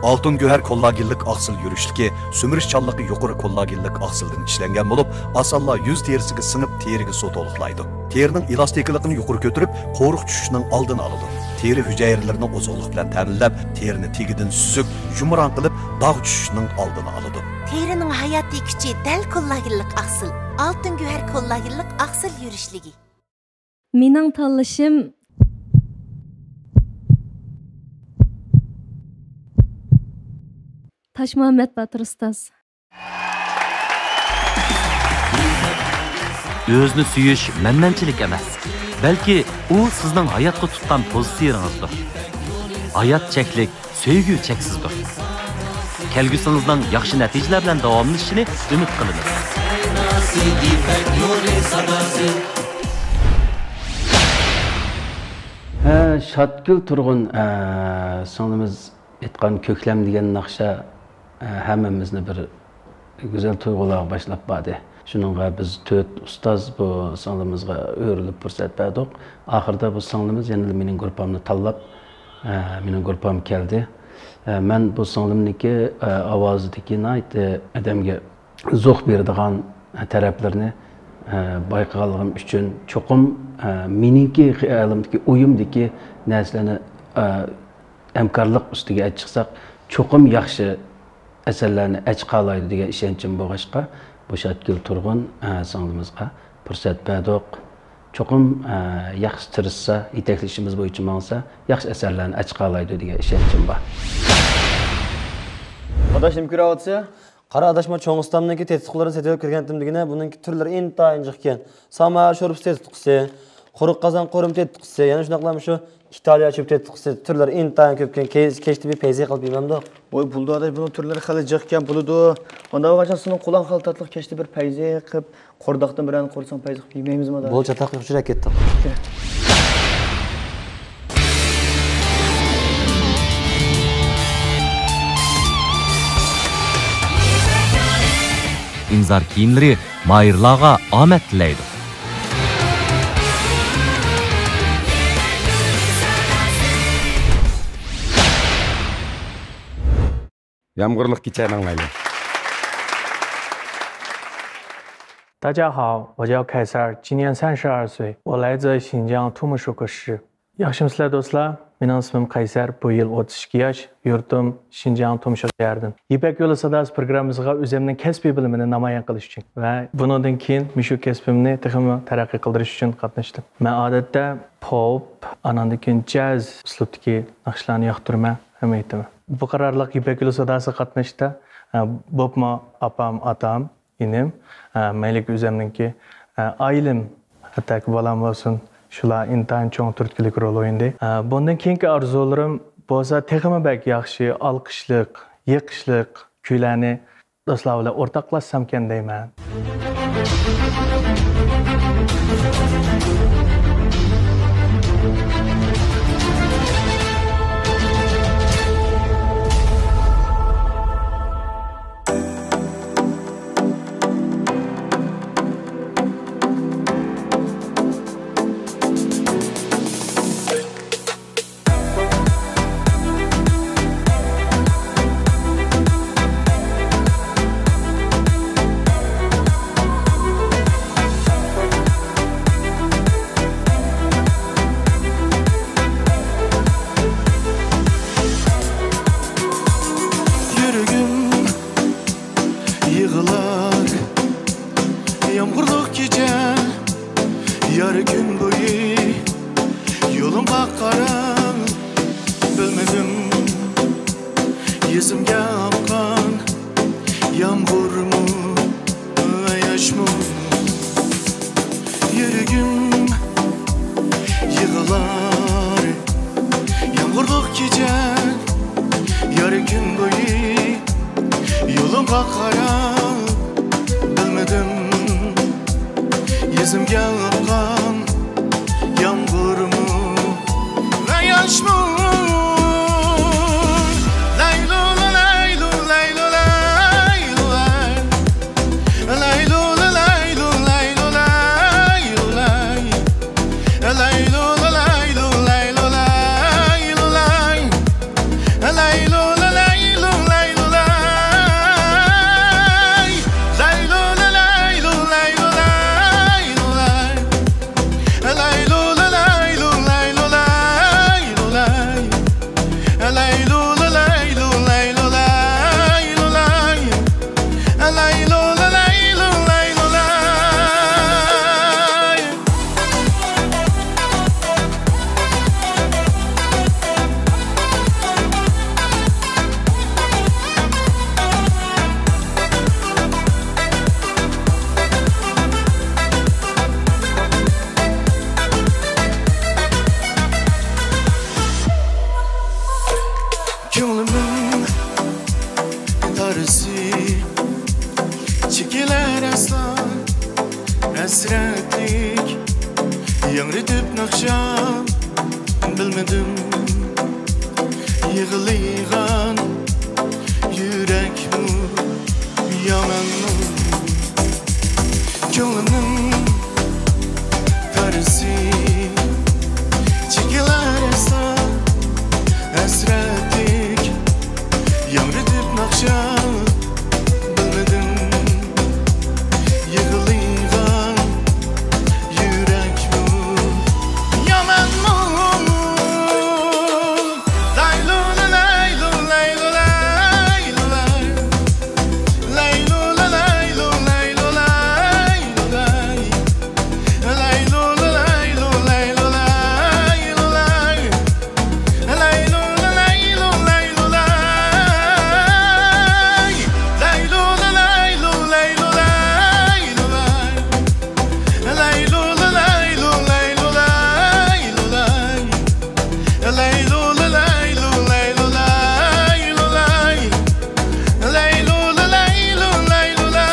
ئالتۇن گۆھەر كوللاگېنلىق ئاقسىل يۈرۈشلۈكى سۈمۈرۈشچانلىقى يۇقىرى كوللاگېنلىق ئاقسىلدىن ئىشلەنگەن بولۇپ، ئاسانلا يۈز تېرىسىگە سىڭىپ، تېرىگە سۇ تولۇقلايدۇ. تېرىنىڭ ئېلاستىكىلىقىنى يۇقىرى كۆتۈرۈپ، قورۇق چۈشۈشنىڭ ئالدىنى ئالىدۇ. تېرە ھۈجەيرىلىرىنى ئوزۇقلۇق بىلەن تەمىنلەپ، تېرىنى تېگىدىن سۈزۈك، يۇمران قىلىپ، داغ چۈشۈشنىڭ ئالدىنى ئالىدۇ. تېرىنىڭ ھاياتىي كۈچى دەل كوللاگېنلىق ئاقسىل. ئالتۇن گۆھەر كوللاگېنلىق ئاقسىل يۈرۈشلۈكى. مېنىڭ تاللىشىم تاشمۇھەممەت باتۇر ئۇستاز. ئۆزىنى سۆيۈش مەنمەنچىلىك ئەمەس، بەلكى ئۇ سىزنىڭ ھاياتقا تۇتقان پوزىتسىيىڭىزدۇر. ھايات چەكلىك، سۆيگۈ چەكسىزدۇر. كەلگۈسىڭىزنىڭ ياخشى نەتىجىلەر بىلەن داۋاملىشىشىنى ئۈمىد قىلىمىز. ھە، شاتگۈل تۇرغۇن، ھە، سىڭلىمىز ئېيتقان كۆكلەم دېگەن ناخشا، ھە، ھەممىمىزنى بىر گۈزەل تۇيغۇلارغا باشلاپ باردى. شۇنىڭغا بىز تۆت ئۇستاز بۇ سىڭلىمىزغا ئۆرۈلۈپ پۇرسەت بەردۇق. ئاخىرىدا بۇ سىڭلىمىز يەنىلا مېنىڭ گۇرۇپپامنى تاللاپ، ئە، مېنىڭ گۇرۇپپام كەلدى. ئە، مەن بۇ سىڭلىمنىڭكى، ئە، ئاۋازىدىكى ناھايىتى ئادەمگە زوق بېرىدىغان تەرەپلىرىنى، ئە، بايقىغانلىقىم ئۈچۈن چوقۇم، ئە، مېنىڭكى خىيالىمدىكى، ئويۇمدىكى نەرسىلەرنى، ئە، ھەمكارلىق ئۈستىگە ئەچىقساق، چوقۇم ياخشى ئەسەرلەرنى ئەچىقالايدۇ دېگەن ئىشەنچىم بولغاچقا، بۇ شاتگۈل تۇرغۇن، ئە، سىڭلىمىزغا پۇرسەت بەردۇق. چوقۇم، ئە، ياخشى تىرىشسا، يېتەكلىشىمىز بويىچە ماڭسا، ياخشى ئەسەرلەرنى ئەچىقالايدۇ دېگەن ئىشەنچىم بار. ئاداش، نېمە كۆرۈۋاتىسىز؟ قارا ئاداش، ما چوڭ ئۇستامنىڭكى تېتىتقۇلىرىنى سېتىۋېلىپ كىرگەنتىم دېگىنە، بۇنىڭكى تۈرلىرى ئىنتايىن جىقكەن. ساما شورپىسى تېتىتقۇسى، قۇرۇق قازان قورۇما تېتىتقۇسى، يەنە شۇنداقلا مۇشۇ ئىتالىيە چۆپ تېتىتقۇسى، تۈرلىرى ئىنتايىن كۆپكەن. كەچتە بىر پەيزى قىلىپ يېمەمدۇق. ۋوي، بولدى ئاداش، بۇنىڭ تۈرلىرى خېلى جىقكەن بولىدۇ. ئۇنداق بولغاچ سېنىڭ قولۇڭ خېلى تاتلىق، كەچتە بىر پەيزى قىلىپ، قورداقتىن بىرەرنى قورساڭ پەيزى قىلىپ يېمەيمىزمۇ ئاداش؟ بولدى، چاتاق يوق، چۈشۈرۈپ كەتتۇق. ئىنزار كىيىملىرى ماھىرلارغا ئامەت تىلەيدۇ. يامغۇرلۇق كېچەنى ئاڭلايلى. 大家好，我叫凯撒尔，今年三十二岁，我来自新疆土木属克什。 ياخشىمۇسىلەر دوستلار؟ مېنىڭ ئىسمىم قەيسەر، بۇ يىل ئوتتۇز ئىككى ياش، يۇرتۇم شىنجاڭ تۇمشۇق شەھىرىدىن. يىپەك يولى ساداسى پروگراممىسىغا ئۆزۈمنىڭ كەسپىي بىلىمىنى نامايان قىلىش ئۈچۈن ۋە بۇنىڭدىن كېيىن مۇشۇ كەسپىمنى تېخىمۇ تەرەققىي قىلدۇرۇش ئۈچۈن قاتناشتىم. مەن ئادەتتە پوپ، ئاناندىن كېيىن جاز ئۇسلۇبتىكى ناخشىلارنى ياقتۇرىمەن، ھەممە ئېيتىمەن. بۇ قارارلىق يىپەك يولى ساداسىغا قاتناشتا، ئە، بولۇپمۇ ئاپام، ئاتام، ئىنىم، ئە، مەيلىكى ئۆزەمنىڭكى، ئە، ئائىلەم، ھەتتاكى بالام بولسۇن، شۇلار ئىنتايىن چوڭ تۈرتكىلىك رول ئوينىدى. ئە، بۇندىن كېيىنكى ئارزۇلىرىم بولسا تېخىمۇ بەك ياخشى، ئالقىشلىق، يېقىشلىق كۈيلەرنى دوستلار بىلەن ئورتاقلاشسامكەن دەيمەن. يۈرىكىم يىغلار يامغۇرلۇق كېچە، يار كۈن بويى يولۇمغا قاراپ، بىلمىدىم يۈزۈمگە ئاققان يامغۇرمۇ، ياشمۇ. يۈرىكىم يىغلار يامغۇرلۇق كېچە، يار كۈن بويى يولۇمغا قاراپ، بىلمىدىم يۈزۈمگە ئاققان يامغۇرمۇ، ياشمۇ. لايلۇ لايلۇ لايلۇ لايلۇ لاي. چېكىلەر ئەسلا ھەسرەتلىك، ياڭرىتىپ ناخشام بىلمىدىم. يىغلىغان يۈرەكمۇ يامانمۇ، كۆڭلۈمنىڭ تارىسى چېكىلەر ئەسلا ھەسرەتلىك، ياڭرىتىپ ناخشا بىلمىدىم، يىغلىغان يۈرەكمۇ يامانمۇ؟ لايلۇ لايلۇ لايلۇ لايلۇ لاي. لايلۇ لايلۇ لايلۇ لايلۇ لاي. لايلۇ لايلۇ لايلۇ لايلۇ لاي. لايلۇ لايلۇ لايلۇ لاي. لايلۇ لايلۇ لايلۇ لايلۇ لاي. لايلۇ لايلۇ لايلۇ لايلۇ لاي. لايلۇ لايلۇ لايلۇ لايلۇ لاي. لايلۇ لايلۇ لايلۇ لاي.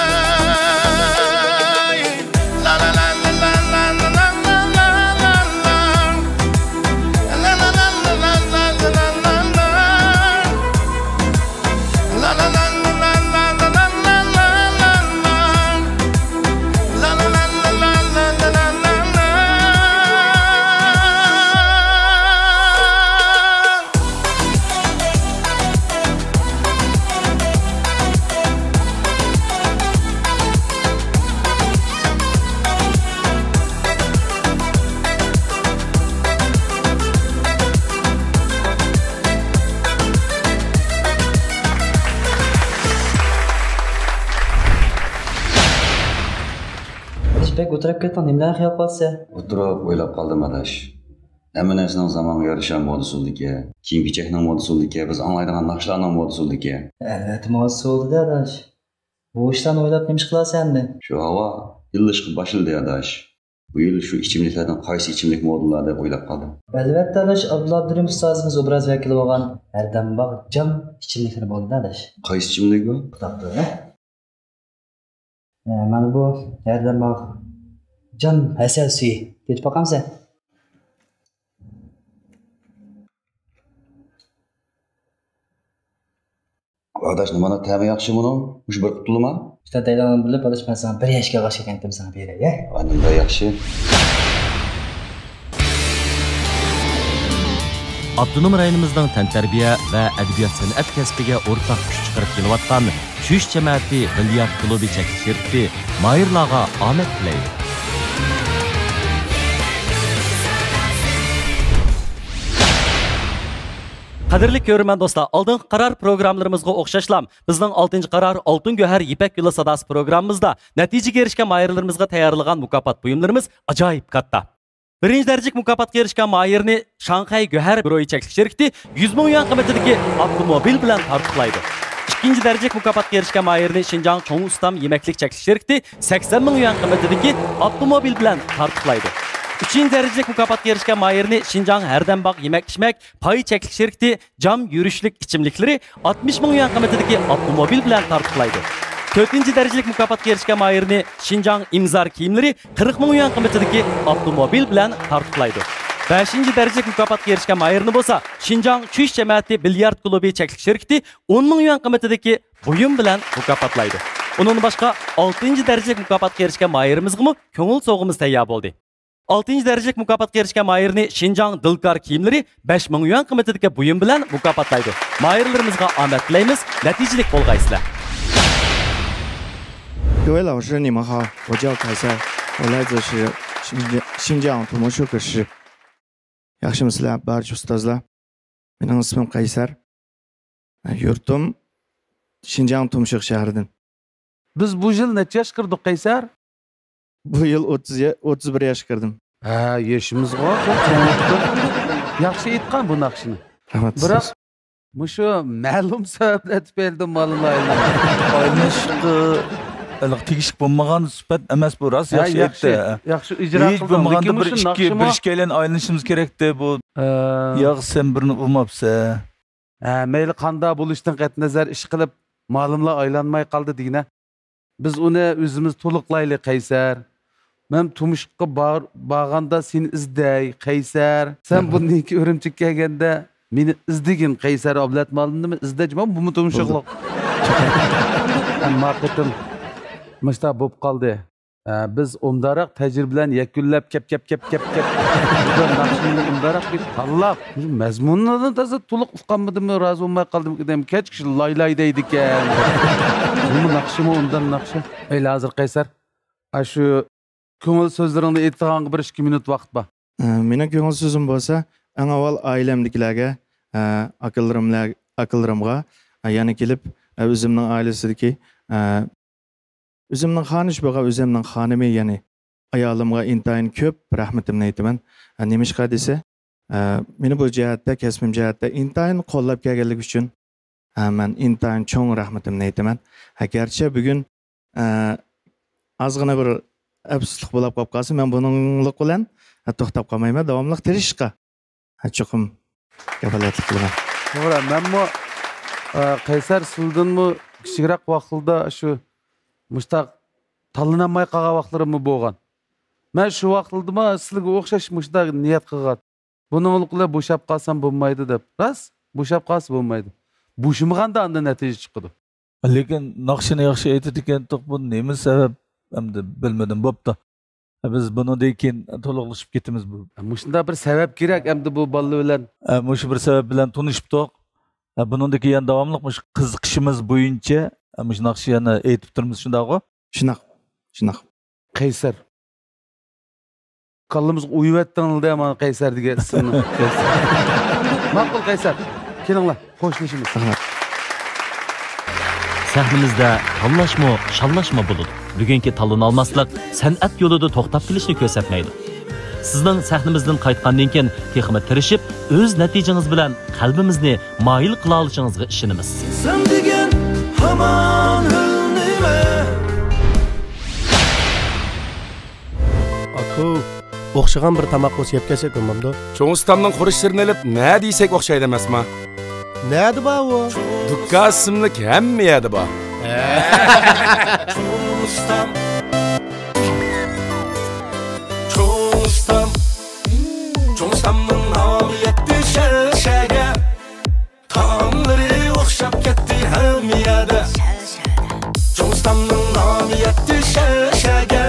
بەك ئولتۇرۇپ كەتتىڭ، نېمىلەرنى خىيال قىلىۋاتىسەن؟ ئولتۇرۇپ ئويلاپ قالدىم، ئاداش. ھەممە نەرسىنىڭ زامانغا يارىشا مودىسى بولىدىكەن. كىيىم-كېچەكنىڭ مودىسى بولىدىكەن، بىز ئاڭلايدىغان ناخشىلارنىڭ مودىسى بولىدىكەن. ئەلۋەتتە مودىسى بولىدۇ-دە، ئاداش. بۇ ئىشلارنى ئويلاپ نېمە ئىش قىلارسەن ئەمدى؟ شۇ ھاۋا يىللىشقا باشلىدى، ئاداش. بۇ يىل شۇ ئىچىملىكلەردىن قايسى ئىچىملىك مودىلار دەپ ئويلاپ قالدىم. ئەلۋەتتە، ئاداش، ئابدۇللا ئابدۇرېھىم ئۇستازىمىز ئوبراز ۋەكىلى بولغان ھەردەمباغ جام ئىچىملىكلىرى بولىدۇ، ئاداش. قايسى ئىچىملىك بۇ؟ قۇداقتۇر، ھە؟ ئە، مانا بۇ ھەردەمباغ جام ھەسەل سۈيى. تېتىپ باقامسەن؟ ئاداش، نېمانداق تەمى ياخشى بۇنىڭ؟ مۇشۇ بىر قۇتۇلما؟ ئۇستا دەيدىغان بىلىپ، ئاداش، مەن ساڭا بىر ياشكا ئالغاچ كەلگەنتىم، ساڭا بېرەي، ھە؟ ئاندىن بەك ياخشى. ئاپتونوم رايونىمىزنىڭ تەنتەربىيە ۋە ئەدەبىيات سەنئەت كەسپىگە ئورتاق كۈچ چىقىرىپ كېلىۋاتقان چۈش جەمەتى بىليارد كۇلۇبى چەكلىك شىركىتى ماھىرلارغا ئامەت تىلەيدۇ. قەدىرلىك كۆرۈرمەن دوستلار، ئالدىنقى قارار پروگراممىلىرىمىزغا ئوخشاشلا، بىزنىڭ ئالتىنچى قارار ئالتۇن گۆھەر يىپەك يولى ساداسى پروگراممىمىزدا نەتىجىگە ئېرىشكەن ماھىرلىرىمىزغا تەييارلىغان مۇكاپات بۇيۇملىرىمىز ئاجايىپ كاتتا. بىرىنچى دەرىجىلىك مۇكاپاتقا ئېرىشكەن ماھىرنى شاڭخەي گۆھەر گۇرۇھى چەكلىك شىركىتى يۈز مىڭ يۈەن قىممىتىدىكى ئاپتوموبىل بىلەن تارتۇقلايدۇ. ئىككىنچى دەرىجىلىك مۇكاپاتقا ئېرىشكەن ماھىرنى شىنجاڭ چوڭ ئۇستام يېمەكلىك چەكلىك شىركىتى سەكسەن مىڭ يۈەن قىممىتىدىكى ئاپتوموبىل بىلەن تارتۇقلايدۇ. ئۈچىنچى دەرىجىلىك مۇكاپاتقا ئېرىشكەن ماھىرنى شىنجاڭ ھەردەمباغ يېمەك ئىچمەك پاي چەكلىك شىركىتى جام يۈرۈشلۈك ئىچىملىكلىرى ئاتمىش مىڭ يۈەن قىممىتىدىكى ئاپتوموبىل بىلەن تارتۇقلايدۇ. تۆتىنچى دەرىجىلىك مۇكاپاتقا ئېرىشكەن ماھىرنى شىنجاڭ ئىمزار كىيىملىرى قىرىق مىڭ يۈەن قىممىتىدىكى ئاپتوموبىل بىلەن تارتۇقلايدۇ. بەشىنچى دەرىجىلىك مۇكاپاتقا ئېرىشكەن ماھىرنى بولسا شىنجاڭ چۈش جەمەتى بىليارد كۇلۇبى چەكلىك شىركىتى ئون مىڭ يۈەن قىممىتىدىكى بۇيۇم بىلەن مۇكاپاتلايدۇ. ئۇنىڭدىن باشقا، ئالتىنچى دەرىجىلىك مۇكاپاتقا ئېرىشكەن ماھىرىمىزغىمۇ كۆڭۈل سوۋغىمىز تەييار بولدى. ئالتىنچى دەرىجىلىك مۇكاپاتقا ئېرىشكەن ماھىرنى شىنجاڭ دىلكار كىيىملىرى بەش مىڭ يۈەن قىممىتىدىكى بۇيۇم بىلەن مۇكاپاتلايدۇ. ماھىرلىرىمىزغا ئامەت تىلەيمىز، نەتىجىلىك بولغايسىلەر. 各位老师，你们好，我叫凯撒，我来自是新疆，新疆土木设计师。 ياخشىمۇسىلەر بارچە ئۇستازلار؟ مېنىڭ ئىسمىم قەيسەر. يۇرتۇم شىنجاڭ تۇمشۇق شەھىرىدىن. بىز بۇ يىل نەچچە ياشقا كىردۇق، قەيسەر؟ بۇ يىل ئوتتۇز يا-، ئوتتۇز بىر ياشقا كىردىم. ھە، يېشىمىزغۇ چوڭ چىقتۇق. ياخشى ئېيتقان بۇ ناخشىنى. رەھمەت، بىراق، ئۇستاز. مۇشۇ مەلۇم سەۋەبلەر تۈپەيلىدىن بالىلار ئايلىنىشقا ھېلىقى تېگىشلىك بولمىغان سۈپەت ئەمەس بۇ، راست ھە، ياخشى ياخشى، ئېيتتى. ياخشى ئىجرا قىلدىڭ. ھېچ بولمىغاندا لېكىن بىر مۇشۇ ئىككى، بىر ناخشىمۇ ئىككىيلەن ئايلىنىشىمىز كېرەكتى بۇ. ھە. ياق، سەن بىرنى ئۇرماپسەن. ھە، مەيلى قاندا بولۇشتىن قەتئىينەزەر، ئىشقىلىپ مالىملار ئايلانماي قالدى دېگىنە. بىز ئۇنى ئۆزىمىز تولۇقلايلى، قەيسەر. مەن تۇمشۇققا بار-، بارغاندا سېنى ئىزدەي، قەيسەر. سەن بۇندىن كېيىن ئۈرۈمچىگە كەلگەندە مېنى ئىزدىگىن، قەيسەر. ئابلەت مالىمنىمۇ ئىزدەيچى، مانا بۇمۇ تۇمشۇقلۇق. بولدى. ئەمما قېتىم مۇشتا بوپ قالدى. ئە، بىز ئومداراق تەجرىبە بىلەن يەكۈنلەپ، كەپ، كەپ، كەپ، كەپ، كەپ، بۇ ناخشىنى ئومداراق بىر تاللاپ، مۇشۇ مەزمۇنىنى تازا تولۇق ئۇقالمىدىمۇ، رازى بولماي قالدىمۇ دېدىم. كەچ كىشى لاي لاي دەيدىكەن. بۇمۇ ناخشىمۇ ئومدان ناخشا. ئەيلە ھازىر قەيسەر، ئاشۇ كۆڭۈل سۆزلىرىڭنى ئېيتىدىغانغا بىر ئىككى مىنۇت ۋاقىت بار. ئە، مېنىڭ كۆڭۈل سۆزۈم بولسا، ئەڭ ئاۋۋال ئائىلەمدىكىلەرگە، ئە، ئاكىلىرىملار-، ئاكىلىرىمغا، ئە، يەنە كېلىپ، ئە، ئۆزۈمنىڭ ئائىلىسىدىكى، ئە، ئۆزۈمنىڭ خانىشى بولغان ئۆزۈمنىڭ خانىمى، يەنى ئايالىمغا ئىنتايىن كۆپ رەھمىتىمنى ئېيتىمەن. ئە، نېمىشقا دېسە، ئە، مېنى بۇ جەھەتتە، كەسپىم جەھەتتە ئىنتايىن قوللاپ كەلگەنلىكى ئۈچۈن، ئە، مەن ئىنتايىن چوڭ رەھمىتىمنى ئېيتىمەن. ئە، گەرچە بۈگۈن، ئە، ئازغىنە بىر ئەپسۇسلۇق بولاپ قاپ قالسا، مەن بۇنىڭلىق بىلەن، ئە، توختاپ قالمايمەن، داۋاملىق تىرىشىشقا چوقۇم كاپالەتلىك قىلىمەن. توغرا، مەنمۇ، ئە، قەيسەر سىلىدىنمۇ كىچىكرەك ۋاقتىدا شۇ مۇشتاق تاللىنالماي قالغان ۋاقىتلىرىممۇ بولغان. مەن شۇ ۋاقىتلىدىمۇ سىلىگە ئوخشاش مۇشۇنداق نىيەت قىلغان. بۇنىڭلىق بىلەن بوشاپ قالسام بولمايدۇ دەپ. راست، بوشاپ قالسا بولمايدۇ. بوشىمىغاندا ئاندىن نەتىجە چىقىدۇ. لېكىن ناخشىنى ياخشى ئېيتىدىكەنتۇق، بۇ نېمە سەۋەب؟ ئەمدى بىلمىدىم، بوپتۇ. بىز بۇنىڭدىن كېيىن تولۇقلىشىپ كېتىمىز بۇ. مۇشۇنداق بىر سەۋەب كېرەك ئەمدى بۇ بالىلار بىلەن. ئە، مۇشۇ بىر سەۋەب بىلەن تونۇشۇپتۇق. ئە، بۇنىڭدىن كېيىن يەنە داۋاملىق مۇشۇ قىزىقىشىمىز بويىچە، ئە، مۇشۇ ناخشا يەنە ئېيتىپ تۇرىمىز، شۇنداقغۇ؟ شۇنداق، شۇنداق. قەيسەر. كاللىمىزغا ئويۇۋەتتىڭلار-دە مانا قەيسەر دېگەن ئىسىمنى. ماقۇل قەيسەر. كېلىڭلار، خوشلىشىمىز. رەھمەت. سەھنىمىزدە تاللاشمۇ، شاللاشمۇ بولىدۇ. بۈگۈنكى تاللىنالماسلىق سەنئەت يولىدا توختاپ قېلىشنى كۆرسەتمەيدۇ. سىزنىڭ سەھنىمىزدىن قايتقاندىن كېيىن تېخىمۇ تىرىشىپ، ئۆز نەتىجىڭىز بىلەن قەلبىمىزنى مايىل قىلالىشىڭىزغا ئىشىنىمىز. سەن دېگەن ھامان ھۆل نېمە؟ ئاكا، ئوخشىغان بىر تاماق بولسا يەپ كەلسەك بولمامدۇ؟ چوڭ ئۇستامنىڭ خۇرۇچلىرىنى ئېلىپ نەدە يېسەك ئوخشايدۇ ئەمەسما؟ نەدە بار ئۇ؟ دۇكان ئىسىملىك ھەممە يەردە بار. چوڭ ئۇستام. چوڭ ئۇستام. چوڭ ئۇستامنىڭ نامى يەتتى شەرشەگە. تائاملىرى ئوخشاپ كەتتى ھەممە يەردە. چوڭ ئۇستامنىڭ نامى يەتتى شەرشەگە.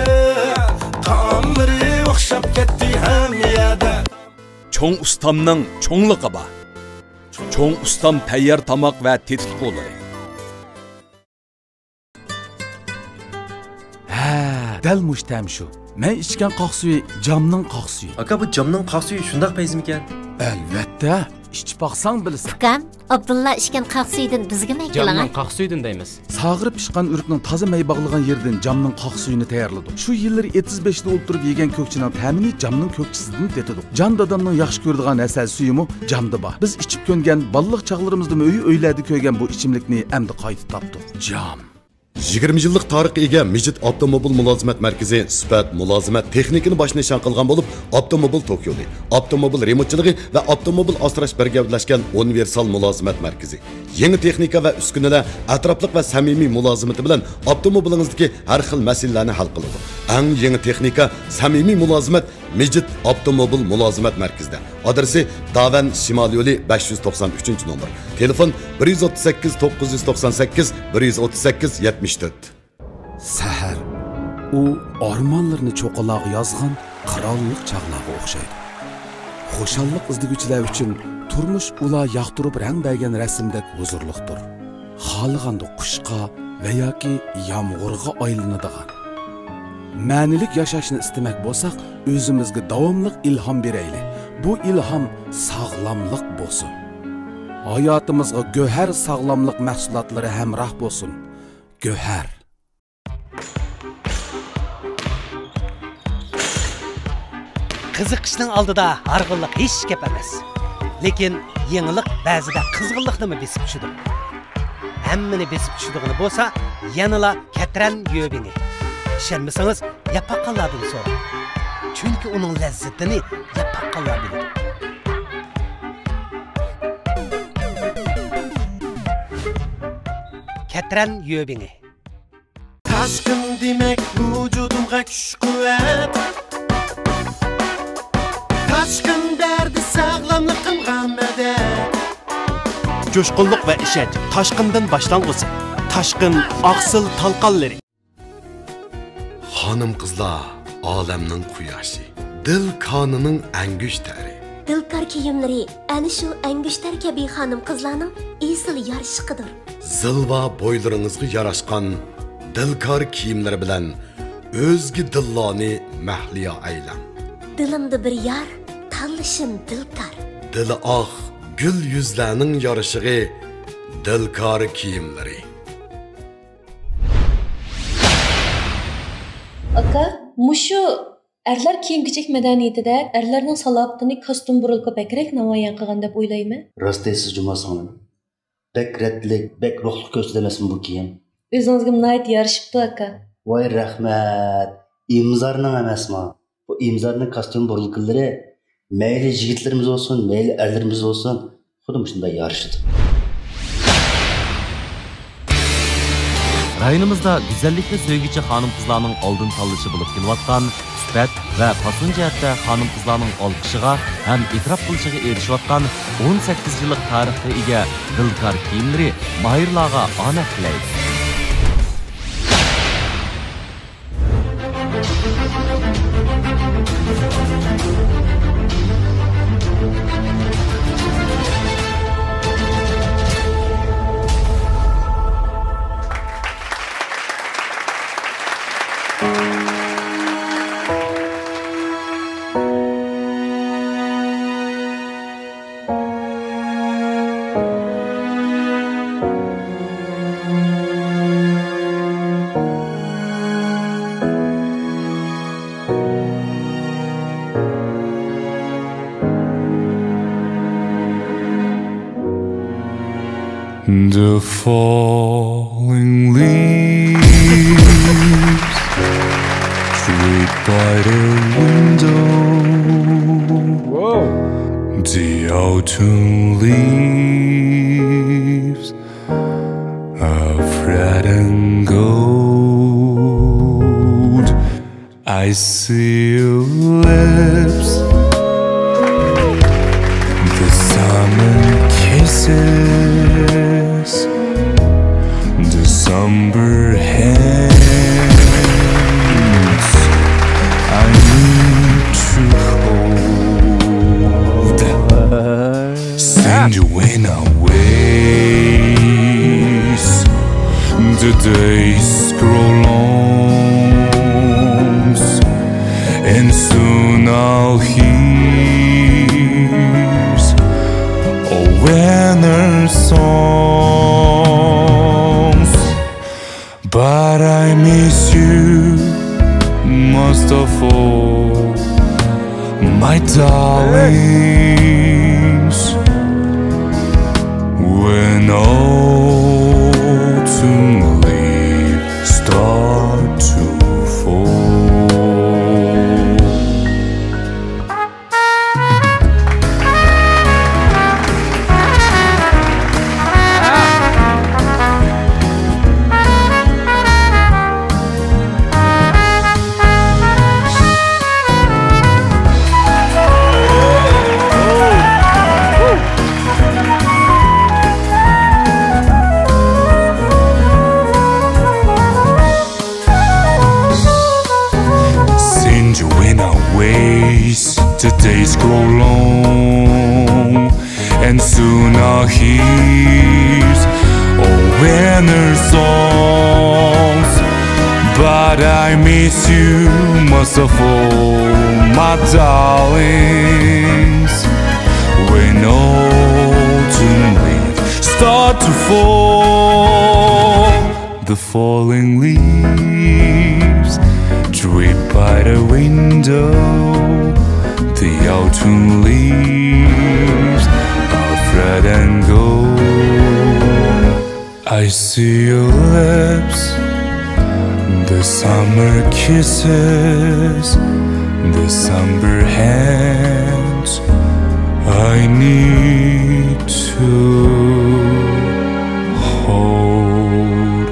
تائاملىرى ئوخشاپ كەتتى ھەممە يەردە. چوڭ ئۇستامنىڭ چوڭلۇقى بار. چوڭ ئۇستام تەييار تاماق ۋە تېتىتقۇلىرى. ھە، دەل مۇشۇ تەم شۇ. مەن ئىچكەن قاق سۈيى جامنىڭ قاق سۈيى. ئاكا، بۇ جامنىڭ قاق سۈيى شۇنداق پەيزىمىكەن؟ ئەلۋەتتە، ئىچىپ باقساڭ بىلىسەن. ئۇكام، ئابدۇللا ئىچكەن قاق سۈيىدىن بىزگىمۇ ئەكىلىڭە. جامنىڭ قاق سۈيىدىن دەيمىز. ساغىرىپ پىشقان ئۆرۈكنىڭ تازا مەي باغلىغان يېرىدىن جامنىڭ قاق سۈيىنى تەييارلىدۇق. شۇ يىللىرى ئېتىز بېشىدا ئولتۇرۇپ يېگەن كۆكچىنىڭ تەمىنى جامنىڭ كۆكچىسىدىن تېتىدۇق. جان دادامنىڭ ياخشى كۆرىدىغان ھەسەل سۈيىمۇ جامدا بار. بىز ئىچىپ كۆنگەن، بالىلىق چاغلىرىمىزدىمۇ ئۆي-ئۆيلەردە كۆرگەن بۇ ئىچىملىكنى ئەمدى قايتا تاپتۇق. جام. يىگىرمە يىللىق تارىخقا ئىگە مىجىت ئاپتوموبىل مۇلازىمەت مەركىزى سۈپەت، مۇلازىمەت، تېخنىكىنى باش نىشان قىلغان بولۇپ، ئاپتوموبىل توك يولى، ئاپتوموبىل رېمونتچىلىقى ۋە ئاپتوموبىل ئاسراش بىر گەۋدىلەشكەن ئۇنىۋېرسال مۇلازىمەت مەركىزى. يېڭى تېخنىكا ۋە ئۈسكۈنىلەر ئەتراپلىق ۋە سەمىمىي مۇلازىمىتى بىلەن ئاپتوموبىلىڭىزدىكى ھەر خىل مەسىلىلەرنى ھەل قىلىدۇ. ئەڭ يېڭى تېخنىكا، سەمىمىي مۇلازىمەت مىجىت ئاپتوموبىل مۇلازىمەت مەركىزىدە. ئادرېسى داۋەن شىمال يولى بەش يۈز توقسان ئۈچىنچى نومۇر. تېلېفون بىر يۈز ئوتتۇز سەككىز، توققۇز يۈز توقسان سەككىز، بىر يۈز ئوتتۇز سەككىز، يەتمىش تۆت. سەھەر. ئۇ ئارمانلىرىنى چوققىلارغا يازغان قىرانلىق چاغلارغا ئوخشايدۇ. خۇشاللىق ئىزدىگۈچىلەر ئۈچۈن تۇرمۇش ئۇلار ياقتۇرۇپ رەڭ بەرگەن رەسىمدەك ھۇزۇرلۇقتۇر. خالىغاندا قۇشقا ۋە ياكى يامغۇرغا ئايلىنىدىغان. مەنىلىك ياشاشنى ئىستىمەك بولساق، ئۆزىمىزگە داۋاملىق ئىلھام بېرەيلى. بۇ ئىلھام ساغلاملىق بولسۇن. ھاياتىمىزغا گۆھەر ساغلاملىق مەھسۇلاتلىرى ھەمراھ بولسۇن. گۆھەر. قىزىقىشنىڭ ئالدىدا ھارغىنلىق ھېچ گەپ ئەمەس. لېكىن يېڭىلىق بەزىدە قىزغىنلىقنىمۇ بېسىپ چۈشىدۇ. ھەممىنى بېسىپ چۈشىدىغىنى بولسا، يەنىلا كەترەن يۆبىڭى. ئىشەنمىسىڭىز، يەپ باققانلاردىن سوراڭ. چۈنكى ئۇنىڭ لەززىتىنى يەپ باققانلا بىلىدۇ. كەت ترەن يۆبىڭى. تاشقىن دېمەك ۋۇجۇدۇمغا كۈچ-قۇۋۋەت. تاشقىن بەردى ساغلاملىقىمغا مەدەت. جۇشقۇنلۇق ۋە ئىشەنچ تاشقىندىن باشلانغۇسى. تاشقىن ئاقسىل تالقانلىرى. خانىم-قىزلار ئالەمنىڭ قۇياشى، دىل كانىنىڭ ئەڭگۈشتەرى. دىلكار كىيىملىرى ئەنە شۇ ئەڭگۈشتەر كەبى خانىم-قىزلارنىڭ ئېسىل يارىشىقىدۇر. زىلۋا بويلىرىڭىزغا ياراشقان دىلكار كىيىملىرى بىلەن ئۆزگە دىللارنى مەھلىيا ئەيلەڭ. دىلىمدا بىر يار، تاللىشىم دىلكار. دىلى ئاق، گۈل يۈزلەرنىڭ يارىشىقى دىلكار كىيىملىرى. ئاكا، مۇشۇ ئەرلەر كىيىم-كېچەك مەدەنىيىتىدە ئەرلەرنىڭ سالاپىتىنى كاستيۇم بۇرۇلكا بەكرەك نامايان قىلغان دەپ ئويلايمەن. راست دەيسىز جۇما سىڭلىم. بەك رەتلىك، بەك روھلۇق كۆرسىتىدۇ ئەمەسمۇ بۇ كىيىم؟ ئۆزىڭىزگە ناھايىتى يارىشىپتۇ، ئاكا. ۋاي رەھمەت. ئىمزارنىڭ ئەمەسمۇ؟ بۇ ئىمزارنىڭ كاستيۇم بۇرۇلكىلىرى مەيلى يىگىتلىرىمىز بولسۇن، مەيلى ئەرلىرىمىز بولسۇن، خۇددى مۇشۇنداق يارىشىدۇ. رايونىمىزدا گۈزەللىكنى سۆيگۈچى خانىم-قىزلارنىڭ ئالدىن تاللىشى بولۇپ كېلىۋاتقان سۈپەت ۋە پاسون جەھەتتە خانىم-قىزلارنىڭ ئالقىشىغا ھەم ئېتىراپ قىلىشىغا ئېرىشىۋاتقان ئون سەككىز يىللىق تارىخقا ئىگە دىلكار كىيىملىرى ماھىرلارغا ئامەت تىلەيمىز. The falling leaves drip by the window. Whoa. The autumn leaves of red and gold. I see your lips, the summer kisses, December hands I need to hold. Send you in a ways. The days grow long, and soon I'll hear a winter songs. But I miss you most of all, my darlings. When autumn leaves start to fall. Send you in our ways, the days grow long, and soon I'll hear a winter songs. But I miss you most of all, my darlings. When autumn leaves start to fall, the falling leaves drip by the window. The autumn leaves are red and gold. I see your lips, the summer kisses, December hands I need to hold.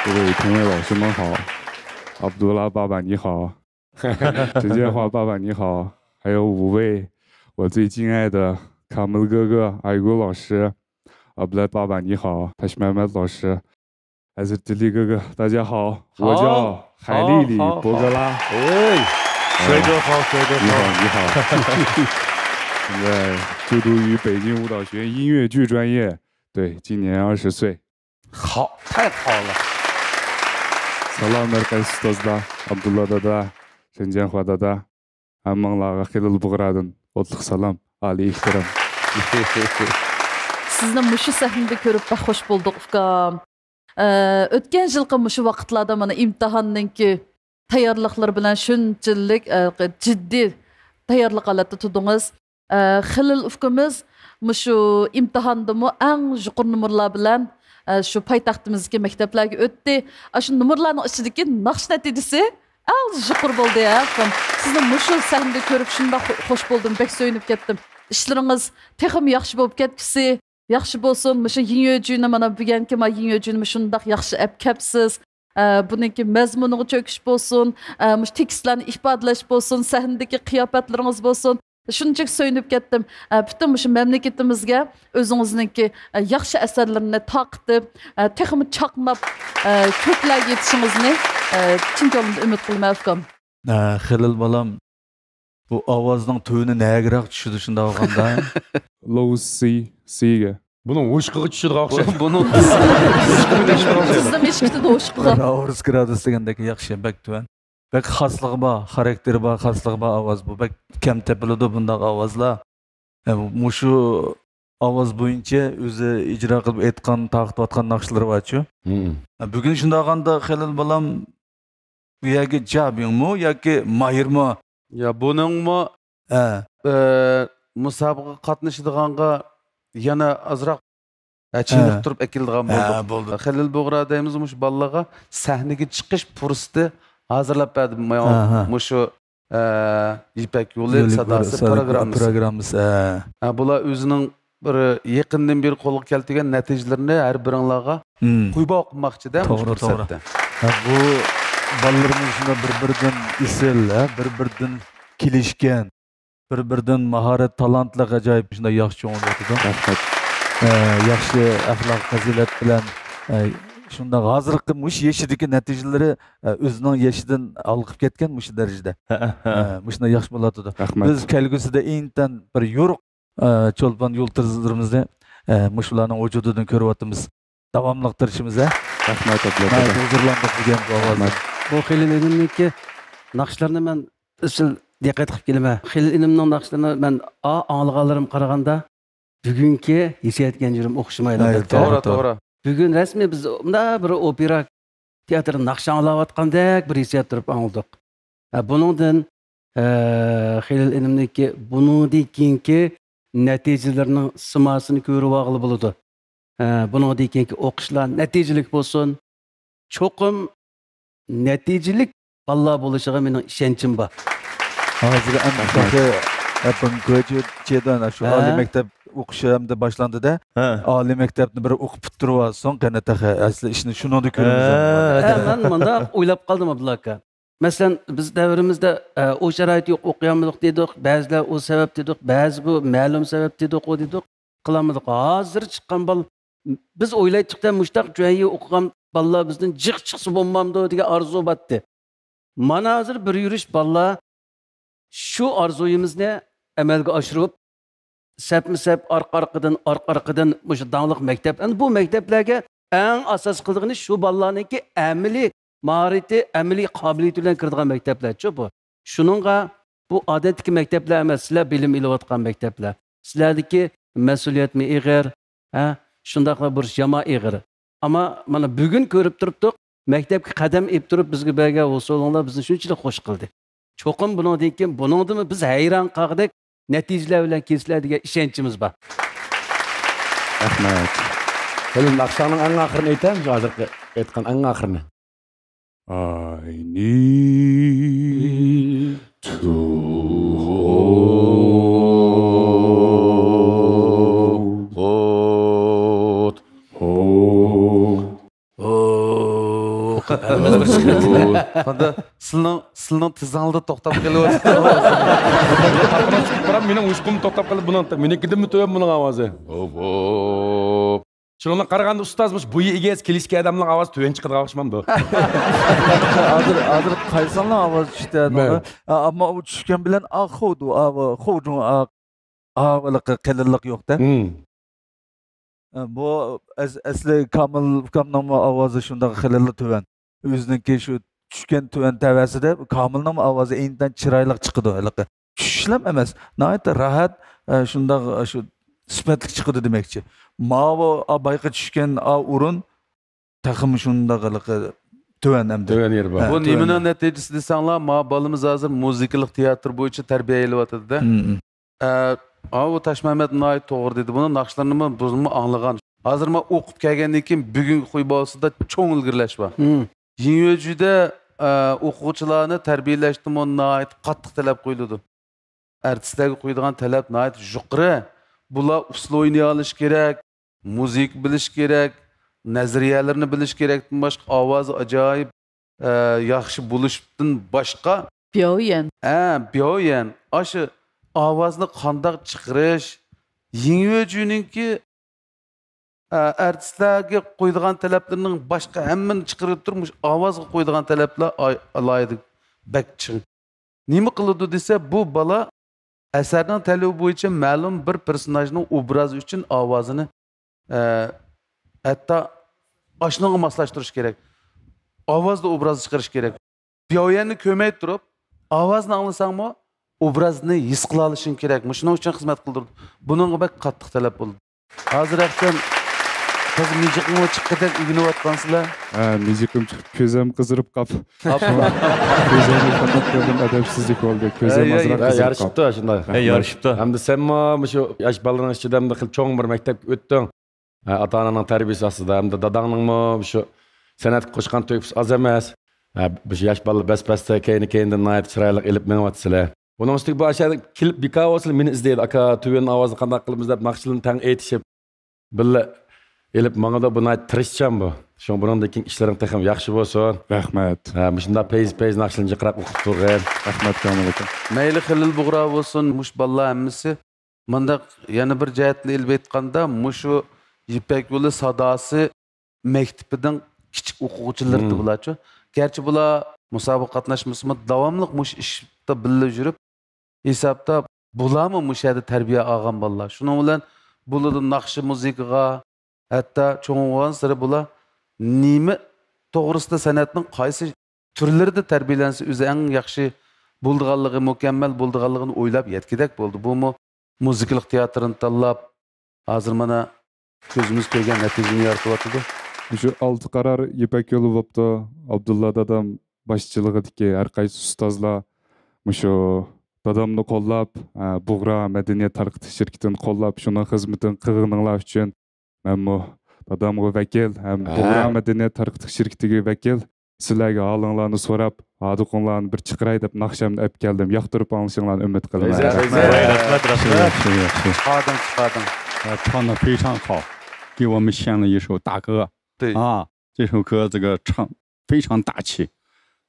各位评委老师们好，阿卜杜拉爸爸你好，陈建华爸爸你好，还有五位我最敬爱的卡门哥哥、艾古老师，阿布拉爸爸你好，塔什麦麦老师，还是迪丽哥哥，大家好，我叫海莉里伯格拉。哎，帅哥好，帅哥你好，你好。现在就读于北京舞蹈学院音乐剧专业，对，今年二十岁。 好，太好了。 سالام ھەر قايسى ئۇستازلار، ئابدۇللا دادا، شەنجەنخۇا دادا، ھەممىڭلارغا خېلىل بۇغرادىن ئوتلۇق سالام، ئالىي ئېھتىرام. سىزنى مۇشۇ سەھنىدە كۆرۈپ بەك خوش بولدۇق، ئۇكام. ئە، ئۆتكەن يىلقى مۇشۇ ۋاقىتلاردا مانا ئىمتىھاننىڭكى تەييارلىقلىرى بىلەن شۇنچىلىك، ئە، جىددىي تەييارلىق ھالەتتە تۇردىڭىز. ئە، خېلىل ئۇكىمىز مۇشۇ ئىمتىھاندىمۇ ئەڭ يۇقىرى نومۇرلار بىلەن، ئە، شۇ پايتەختىمىزدىكى مەكتەپلەرگە ئۆتتى. ئاشۇ نومۇرلارنىڭ ئىچىدىكى ناخشا نەتىجىسى ئەڭ يۇقىرى بولدى، ھە، ئۇكام. سىزنى مۇشۇ سەھنىدە كۆرۈپ شۇنداق خو-، خوش بولدۇم، بەك سۆيۈنۈپ كەتتىم. ئىشلىرىڭىز تېخىمۇ ياخشى بولۇپ كەتكۈسى، ياخشى بولسۇن. مۇشۇ يىڭيۆجۈنى، مانا بۈگۈنكى ما يىڭيۆجۈنى مۇشۇنداق ياخشى ئەپ كەپسىز. ئە، بۇنىڭكى مەزمۇنىغا چۆكۈش بولسۇن، ئە، مۇشۇ تېكىستلارنى ئىپادىلەش بولسۇن، سەھنىدىكى قىياپەتلىرىڭىز بولسۇن. شۇنچىلىك سۆيۈنۈپ كەتتىم. ئە، پۈتۈن مۇشۇ مەملىكىتىمىزگە ئۆزىڭىزنىڭكى، ئە، ياخشى ئەسەرلىرىنى تارقىتىپ، ئە، تېخىمۇ چاقناپ، ئە، كۆكلەرگە يېتىشىڭىزنى، ئە، چىن كۆڭلۈمدىن ئۈمىد قىلىمەن، ئۇكام. ئە، خېلىل بالام، بۇ ئاۋازنىڭ تۆۋىنى نەگىرەك چۈشىدۇ، شۇنداق بولغاندا؟ Low C، C گە. بۇنىڭ ھوشقىغا چۈشىدىغان ئوخشايدۇ. بۇنىڭ قىزنىڭ ئىشقىتىدە ھوشقىغا. راۋۇرس گرادۇس دېگەندەك ياخشى، بەك تۆۋەن. بەك خاسلىقى بار، خاراكتېرى بار، خاسلىقى بار ئاۋاز بۇ. بەك كەم تېپىلىدۇ بۇنداق ئاۋازلار. ئە، مۇشۇ ئاۋاز بويىچە ئۆزى ئىجرا قىلىپ ئېيتقان، تارقىتىۋاتقان ناخشىلىرى بارچۇ. بۈگۈن شۇنداق قىلغاندا خېلىل بالام، بۇ يەرگە جابىڭمۇ ياكى ماھىرمۇ؟ يا بۇنىڭمۇ ھە. ئە، مۇسابىقىگە قاتنىشىدىغانغا يەنە ئازراق ئە، چېنىقتۇرۇپ ئەكېلىدىغان ھە، بولدۇق. بولدى. خېلىل بۇغرا دەيمىز، مۇشۇ بالىلارغا سەھنىگە چىقىش پۇرسىتى ھازىرلاپ بەردى. مايا ھە، ھە. مۇشۇ ئە، يىپەك يولى يولى ساداسى ساداسى پروگراممىسى. پروگراممىسى، ھە. ھە، بۇلار ئۆزىنىڭ بىر يېقىندىن بېرى قولغا كەلتۈرگەن نەتىجىلىرىنى ھەر بىرىڭلارغا مم. قۇيباق قىلماقچىدە مۇشۇ توغرا، توغرا. پۇرسەتتە. ھە، بۇ بالىلىرىمىز شۇنداق بىر-بىرىدىن ئېسىل، ھە، بىر-بىرىدىن كېلىشكەن، بىر-بىرىدىن ماھارەت، تالانتلىق، ئاجايىپ شۇنداق ياخشى چوڭ بولۇۋاتىدۇ. رەھمەت. ئە، ياخشى ئەخلاق پەزىلەت بىلەن، ئە، شۇنداق ھازىرقى مۇشۇ يېشىدىكى نەتىجىلىرى، ئە، ئۆزىنىڭ يېشىدىن ھالقىپ كەتكەن مۇشۇ دەرىجىدە. ئە، مۇشۇنداق ياخشى بولۇۋاتىدۇ. رەھمەت. بىز كەلگۈسىدە ئىنتايىن بىر يورۇق، ئە، چولپان يۇلتۇزلىرىمىزنى، ئە، مۇشۇلارنىڭ ۋۇجۇدىدىن كۆرۈۋاتىمىز. داۋاملىق تىرىشىمىز، ھە؟ رەھمەت، ئابدۇللا ناھايىتى دادا. ھۇزۇرلاندۇق بۈگۈن بۇ ئاۋازدا. رەھمەت. بۇ خېلىل ئىنىمنىڭكى ناخشىلىرىنى مەن ئىزچىل دىققەت قىلىپ كېلىمەن. خېلىل ئىنىمنىڭ ناخشىلىرىنى مەن ئا-، ئاڭلىغانلىرىمغا قارىغاندا، بۈگۈنكى ھېسسىيات گەنجۈرۈم ئوخشىمايدۇ، ھە، ئەلۋەتتە. توغرا، توغرا، توغرا. بۈگۈن رەسمىي بىز مۇنداق بىر ئوپېرا تىياتىرىدا ناخشا ئاڭلاۋاتقاندەك بىر ھېسسىيات تۇرۇپ ئاڭلىدۇق. ھە، بۇنىڭدىن، ئە، خېلىل ئىنىمنىڭكى بۇنىڭدىن كېيىنكى نەتىجىلىرىنىڭ سىماسىنى كۆرۈۋالغىلى بولىدۇ. ئە، بۇنىڭدىن كېيىنكى ئوقۇشلار نەتىجىلىك بولسۇن. چوقۇم نەتىجىلىك بالىلار بولۇشىغا مېنىڭ ئىشەنچىم بار. ھازىر ئەمدى تېخى، ئە، بىڭكۆجى چېدان شۇ ھە. ئالىي مەكتەپ ئوقۇشى ئەمدى باشلاندى-دە. ئالىي مەكتەپنى بىر ئوقۇپ پۈتتۈرۈۋالسۇن، قېنى تېخى ئەسلى ئىشنى شۇنىڭدا كۆرىمىز ئەمدى. ھە، مەن مۇنداق ئويلاپ قالدىم، ئابدۇللا ئاكا. مەسىلەن، بىز دەۋرىمىزدە، ئە، ئۇ شارائىت يوق، ئوقۇيالمىدۇق دېدۇق، بەزىلەر ئۇ سەۋەب دېدۇق، بەزى بۇ مەلۇم سەۋەب دېدۇق، ئۇ دېدۇق، قىلالمىدۇق. ھازىر چىققان بال-، بىز ئويلايتتۇق-دە، مۇشتاق جۈەنيى ئوقۇغان بالىلار بىزدىن جىق چىقسا بولمامدۇ دېگەن ئارزۇ بارتتى. مانا ھازىر بىر يۈرۈش بالىلار شۇ ئارزۇيىمىزنى ئەمەلگە ئاشۇرۇپ، سەپمۇ سەپ، ئارقا ئارقىدىن، ئارقا ئارقىدىن مۇشۇ داڭلىق مەكتەپ. ئەمدى بۇ مەكتەپلەرگە ئەڭ ئاساس قىلىدىغىنى شۇ بالىلارنىڭكى ئەمەلىي ماھارىتى، ئەمەلىي قابىلىيىتى بىلەن كىرىدىغان مەكتەپلەرچۇ بۇ. شۇنىڭغا بۇ ئادەتتىكى مەكتەپلەر ئەمەس، سىلەر بىلىم ئېلىۋاتقان مەكتەپلەر. سىلەردىكى مەسئۇلىيەتمۇ ئېغىر، ھە، شۇنداقلا بۇرچ يامان ئېغىر. ئەمما مانا بۈگۈن كۆرۈپ تۇرۇپتۇق، مەكتەپكە قەدەم ئېلىپ تۇرۇپ بىزگە بەرگەن ھوسۇلۇڭلار بىزنى شۇنچىلىك خوش قىلدى. چوقۇم بۇنىڭدىن كېيىن بۇنىڭدىنمۇ بىز ھەيران قالغۇدەك نەتىجىلەر بىلەن كېلىسىلەر دېگەن ئىشەنچىمىز بار. رەھمەت. خېلىل، ناخشاڭنىڭ ئەڭ ئاخىرىنى ئېيتەمسەن، ھازىرقى ئېيتقان ئەڭ ئاخىرىنى. I need to hold, hold, hold. چىققان. ھەممىمىز بىر چىققان. قانداق سىلىنىڭ، سىلىنىڭ تىزىڭلىدا توختاپ قېلىۋاتىدۇ. قاپىنى تۇتۇپ قاراپ، مېنىڭ ئۇيقۇممۇ توختاپ قالدى بۇنىڭ. مېنىڭكىدىنمۇ تۆۋەن بۇنىڭ ئاۋازى. ھوپ، ھوپ. شۇنىڭغا قارىغاندا، ئۇستاز، مۇشۇ بويى ئېگىز، كېلىشكەن ئادەمنىڭ ئاۋازى تۆۋەن چىقىدىغان ئوخشىمامدۇ؟ ھازىر، ھازىر قايسىڭنىڭ ئاۋازى چۈشتى؟ مەن. ئا، ئەمما ئۇ چۈشكەن بىلەن، ئا، خودۇ، ئا، خودۇ، ئا، ئا، ھېلىقى قېلىنلىق يوق-دە. مم. ئە، بۇ ئەس-، ئەسلى كامىل ئۇكامنىڭمۇ ئاۋازى شۇنداق خېلىلا تۆۋەن. ئۆزىنىڭكى شۇ چۈشكەن تۆۋەن تەۋەسىدە كامىلنىڭمۇ ئاۋازى ئىنتايىن چىرايلىق چىقىدۇ ھېلىقى. چۈشۈشلەم ئەمەس، ناھايىتى راھەت، ئە، شۇنداق، ئە، شۇ سۈپەتلىك چىقىدۇ دېمەكچى. ماۋۇ، ئا، بايىقى چۈشكەن، ئا، ئورۇن تېخىمۇ شۇنداق ھېلىقى تۆۋەن ئەمدى. تۆۋەن يېرى بار. ھە، بۇ تۆۋەن. نېمىنىڭ نەتىجىسى دېسەڭلار، ما بالىمىز ھازىر مۇزىكىلىق تىياتىر بويىچە تەربىيە ئېلىۋاتىدۇ-دە. مم. ئە، ئاۋۇ تاشمەمەت ناھايىتى توغرا دېدى. بۇنى ناخشىلىرىنىمۇ بۇزۇنمۇ ئاڭلىغان. ھازىر مەن ئوقۇپ كەلگەندىن كېيىن بۈگۈنگە قويۇپ ئالسىدا چوڭ ئىلگىرىلەش بار. مم. يىڭيۆجۈدە، ئە، ئوقۇغۇچىلارنى تەربىيەلەشتىمۇ ناھايىتى قاتتىق تەلەپ قويۇلىدۇ. ئارتىسلارغا قويىدىغان تەلەپ ناھايىتى يۇقىرى. بۇلار ئۇسسۇل ئوينىيا ئالىشى كېرەك، مۇزىكا بىلىشى كېرەك، نەزەرىيەلىرىنى بىلىشى كېرەكتىن باشقا ئاۋازى ئاجايىپ، ئە، ياخشى بولۇشتىن باشقا 表演. ھە، 表演. ئاشۇ ئاۋازنى قانداق چىقىرىش، يىڭيۆجۈنىڭكى، ئە، ئارتىسلارغا قويىدىغان تەلەپلىرىنىڭ باشقا ھەممىنى چىقىرىپ تۇرۇپ، مۇشۇ ئاۋازغا قويىدىغان تەلەپلەر ئاي-، ئالاھىدە بەك چىڭ. نېمە قىلىدۇ دېسە، بۇ بالا ئەسەرنىڭ تەلىپى بويىچە مەلۇم بىر پېرسوناژنىڭ ئوبرازى ئۈچۈن ئاۋازىنى، ئە، ھەتتا ئاشۇنىڭغا ماسلاشتۇرۇش كېرەك. ئاۋازدا ئوبراز چىقىرىش كېرەك. 表演نى كۆرمەي تۇرۇپ، ئاۋازنى ئاڭلىساڭمۇ، ئوبرازنى ھېس قىلالىشىڭ كېرەك. مۇشۇنىڭ ئۈچۈن خىزمەت قىلدۇرىدۇ. بۇنىڭغا بەك قاتتىق تەلەپ بولىدۇ. ھازىر ئەختەم، تازا مىجىقىڭمۇ چىققۇدەك ئۆگىنىۋاتقانسىلەر. ھە، مىجىقىم چىقىپ، كۆزۈم قىزىرىپ قاپ. ئاپا. كۆزۈمنى قاتتىق كۆردۈم، ئەدەپسىزلىك بولدى. كۆزۈم ھە، ئازراق ھە، قىزىرىپ قاپ. يارىشىپتۇ شۇنداق. ھە، يارىشىپتۇ. ھەمدە سەنمۇ مۇشۇ ياش بالىنىڭ ئىچىدە ھەمدە خېلى چوڭ بىر مەكتەپكە ئۆتتۈڭ. ھە، ئاتا-ئانىنىڭ تەربىيىسى ئاستىدا، ھەمدە داداڭنىڭمۇ شۇ سەنئەتكە قوشقان تۆھپىسى ئاز ئەمەس. ھە، مۇشۇ ياش بالىلار بەس-بەستە، كەينى-كەينىدىن ناھايىتى چىرايلىق ئېلىپ مېڭىۋاتىسىلەر. بۇنىڭ ئۈستىگە بۇ ئاشۇ كېلىپ بىكار بولسىلا مېنى ئىزدەيدۇ. «ئاكا، تۆۋەن ئاۋازنى قانداق قىلىمىز؟» دەپ ناخشىلىرىنى تەڭ ئېيتىشىپ، بىللە ئېلىپ ماڭىدۇ. بۇ ناھايىتى تىرىشچان بۇ. شۇڭا بۇنىڭدىن كېيىن ئىشلىرىڭ تېخىمۇ ياخشى بولسۇن. رەھمەت. ھە، مۇشۇنداق پەيز-پەيز ناخشىلىرىنى جىقراق ئوقۇپ تۇرغىن. رەھمەت، كامىل ئاكا. مەيلى خېلىل بۇغرا بولسۇن، مۇشۇ بالىلار ھەممىسى مۇنداق يەنە بىر جەھەتتىن ئېلىپ ئېيتقاندا، مۇشۇ يىپەك يولى ساداسى مەكتىپىنىڭ كىچىك ئوقۇغۇچىلىرى مم. بۇلارچۇ. گەرچە بۇلار مۇسابىقە قاتناشمىسىمۇ، داۋاملىق مۇشۇ ئىشتا بىللە يۈرۈپ، ھېسابتا بۇلارمۇ مۇشۇ يەردە تەربىيە ئالغان بالىلار. شۇنىڭ بىلەن بۇلاردا ناخشا مۇزىكىغا، ھەتتا چوڭ بولغانسېرى بۇلار نېمە توغرىسىدا، سەنئەتنىڭ قايسى تۈرلىرىدە تەربىيەلەنسە ئۆزى ئەڭ ياخشى بولىدىغانلىقى، مۇكەممەل بولىدىغانلىقىنى ئويلاپ يەتكۈدەك بولدى. بۇمۇ مۇزىكىلىق تىياتىرنى تاللاپ، ھازىر مانا كۆزىمىز كۆرگەن نەتىجىنى يارىتىۋاتىدۇ. مۇشۇ ئالتە قارار يىپەك يولى بوپتۇ. ئابدۇللا دادام باشچىلىقىدىكى ھەر قايسى ئۇستازلار مۇشۇ دادامنى قوللاپ، ئە، بۇغرا مەدەنىيەت تارقىتىش شىركىتىنى قوللاپ، شۇنىڭ خىزمىتىنى قىلغىنىڭلار ئۈچۈن مەنمۇ دادامغا ۋەكىل ھەم ھە. بۇغرا مەدەنىيەت تارقىتىش شىركىتىگە ۋەكىل، سىلەرگە ھالىڭلارنى سوراپ، ھاردۇقۇڭلارنى بىر چىقىراي دەپ ناخشامنى ئەپ كەلدىم. ياقتۇرۇپ ئاڭلىشىڭلارنى ئۈمىد قىلىمەن. رەھمەت، رەھمەت. رەھمەت، رەھمەت. ياخشى، ياخشى. چىقاردىڭ، چىقاردىڭ. 呃，唱得非常好，给我们献了一首大歌。对。啊，这首歌这个唱非常大气，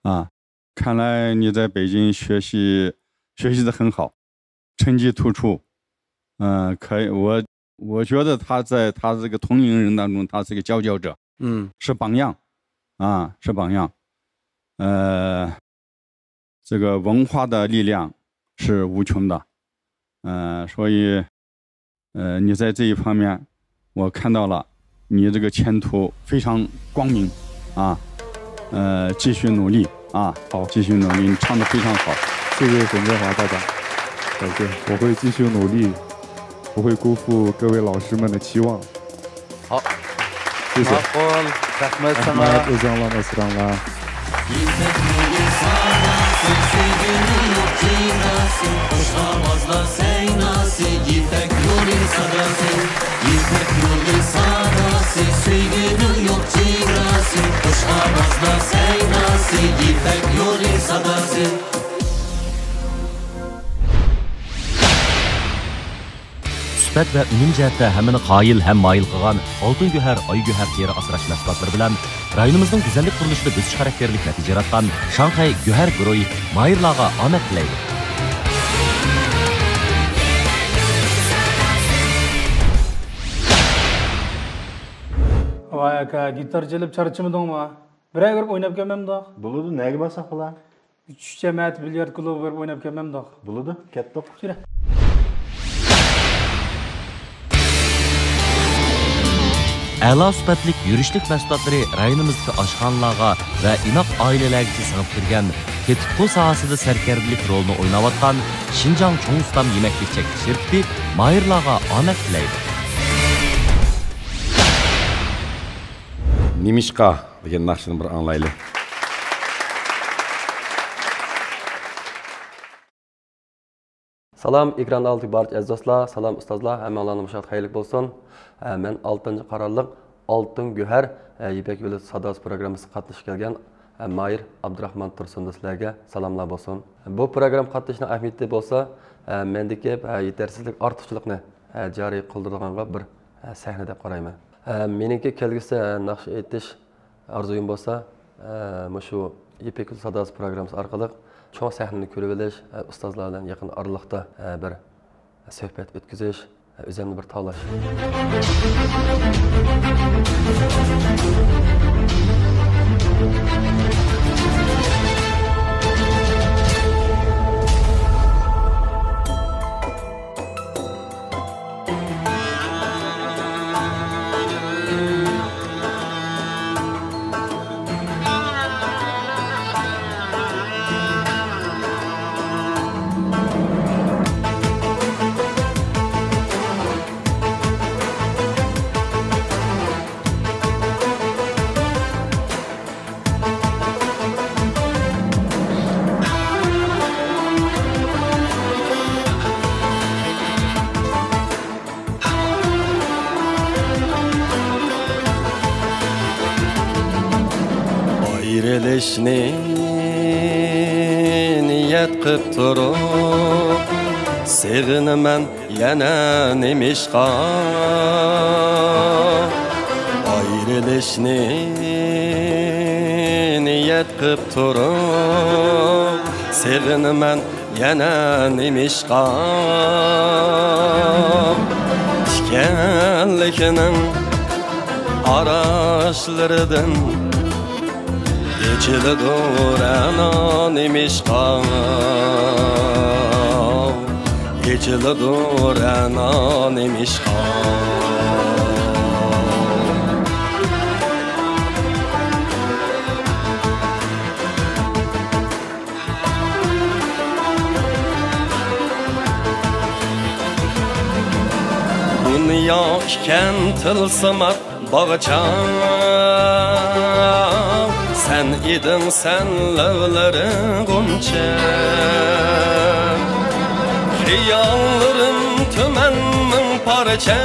啊，看来你在北京学习，学习得很好，成绩突出。嗯，可以，我，我觉得他在他这个同龄人当中，他是个佼佼者，嗯。是榜样，啊，是榜样。呃，这个文化的力量是无穷的，呃，所以，呃，你在这一方面，我看到了你这个前途非常光明，啊，呃，继续努力，啊，好。继续努力，你唱得非常好。谢谢沈建华爸爸，再见，我会继续努力，不会辜负各位老师们的期望。 好。谢谢。ماقۇل، رەھمەت ساڭا. رەھمەت، ئۆزۈڭلار ئاسراڭلار. يىپەك يولى ساداسى، سۆيگۈنىڭ يوق چېگراسى، خۇش ئاۋازلار سەيناسى، يىپەك يولى ساداسى، يىپەك يولى ساداسى، سۆيگۈنىڭ يوق چېگراسى، خۇش ئاۋازلار سەيناسى، يىپەك يولى ساداسى. سۈپەت ۋە ئۈنۈم جەھەتتە ھەممىنى قايىل ھەم مايىل قىلغان ئالتۇن گۆھەر، ئاي گۆھەر تېرە ئاسراش مەھسۇلاتلىرى بىلەن رايونىمىزنىڭ گۈزەللىك قۇرۇلۇشىدا بۆسۈش خاراكتېرلىك نەتىجە ياراتقان شاڭخەي گۆھەر گۇرۇھى ماھىرلارغا ئامەت تىلەيدۇ. ۋاي ئاكا، گىتار چېلىپ چارچىمىدىڭمۇ؟ بىرەر كۆرۈپ ئويناپ كەلمەمدۇق؟ بولىدۇ، نەگە بارساق بولا؟ ئۈچ جەمەت بىليارد كۇلۇبىغا بېرىپ ئويناپ كەلمەمدۇق؟ بولىدۇ، كەتتۇق. يۈرە. ئەلا سۈپەتلىك يۈرۈشلۈك مەھسۇلاتلىرى رايونىمىزدىكى ئاشخانىلارغا ۋە ئىناق ئائىلىلەرگىچە سىڭىپ كىرگەن تېتىتقۇ ساھەسىدە سەركەردىلىك رولىنى ئويناۋاتقان شىنجاڭ چوڭ ئۇستام يېمەكلىك چەكلىك شىركىتى ماھىرلارغا ئامەت تىلەيدۇ. نېمىشقا؟ دېگەن ناخشىنى بىر ئاڭلايلى. سالام، ئېكران ئالدىدىكى بارچە ئەزىز دوستلار، سالام ئۇستازلار، ھەممىڭلارنىڭ مۇشۇ ۋاقىت خەيرلىك بولسۇن. ئە، مەن ئالتىنچى قارارلىق ئالتۇن گۆھەر، ئە، يىپەك يولى ساداسى پروگراممىسىغا قاتنىشىپ كەلگەن، ئە، ماھىر ئابدۇراخمان تۇرسۇندىن سىلەرگە سالاملار بولسۇن. بۇ پروگرامما قاتنىشىشنىڭ ئەھمىيىتى بولسا، ئە، مەندىكى، ئە، يېتەرسىزلىك، ئارتۇقچىلىقنى، ئە، جارى قىلدۇرىدىغانغا بىر، ئە، سەھنە دەپ قارايمەن. ئە، مېنىڭكى كەلگۈسى، ئە، ناخشا ئېيتىش، ئارزۇيۇم بولسا، ئە، مۇشۇ يىپەك يولى ساداسى پروگراممىسى ئارقىلىق چوڭ سەھنىنى كۆرۈۋېلىش، ئە، ئۇستازلار بىلەن يېقىن ئارىلىقتا، ئە، بىر سۆھبەت ئۆتكۈزۈش، ئە، ئۆزۈمنى بىر تاۋلاش. ئايرىلىشنى نىيەت قىپ تۇرۇپ، سېغىنىمەن يەنە نېمىشقا؟ ئايرىلىشنى نىيەت قىپ تۇرۇپ، سېغىنىمەن يەنە نېمىشقا؟ تىكەنلىكنىڭ ئاراشلىرىدىن ئېچىلىدۇ رەنا نېمىشقا؟ ئېچىلىدۇ رەنا نېمىشقا؟ دۇنيا ئىكەن تىلسىمات باغچا، سەن ئىدىڭ، سەن لەۋلىرىڭ غۇنچە. خىياللىرىم تۈمەن مىڭ پارچە،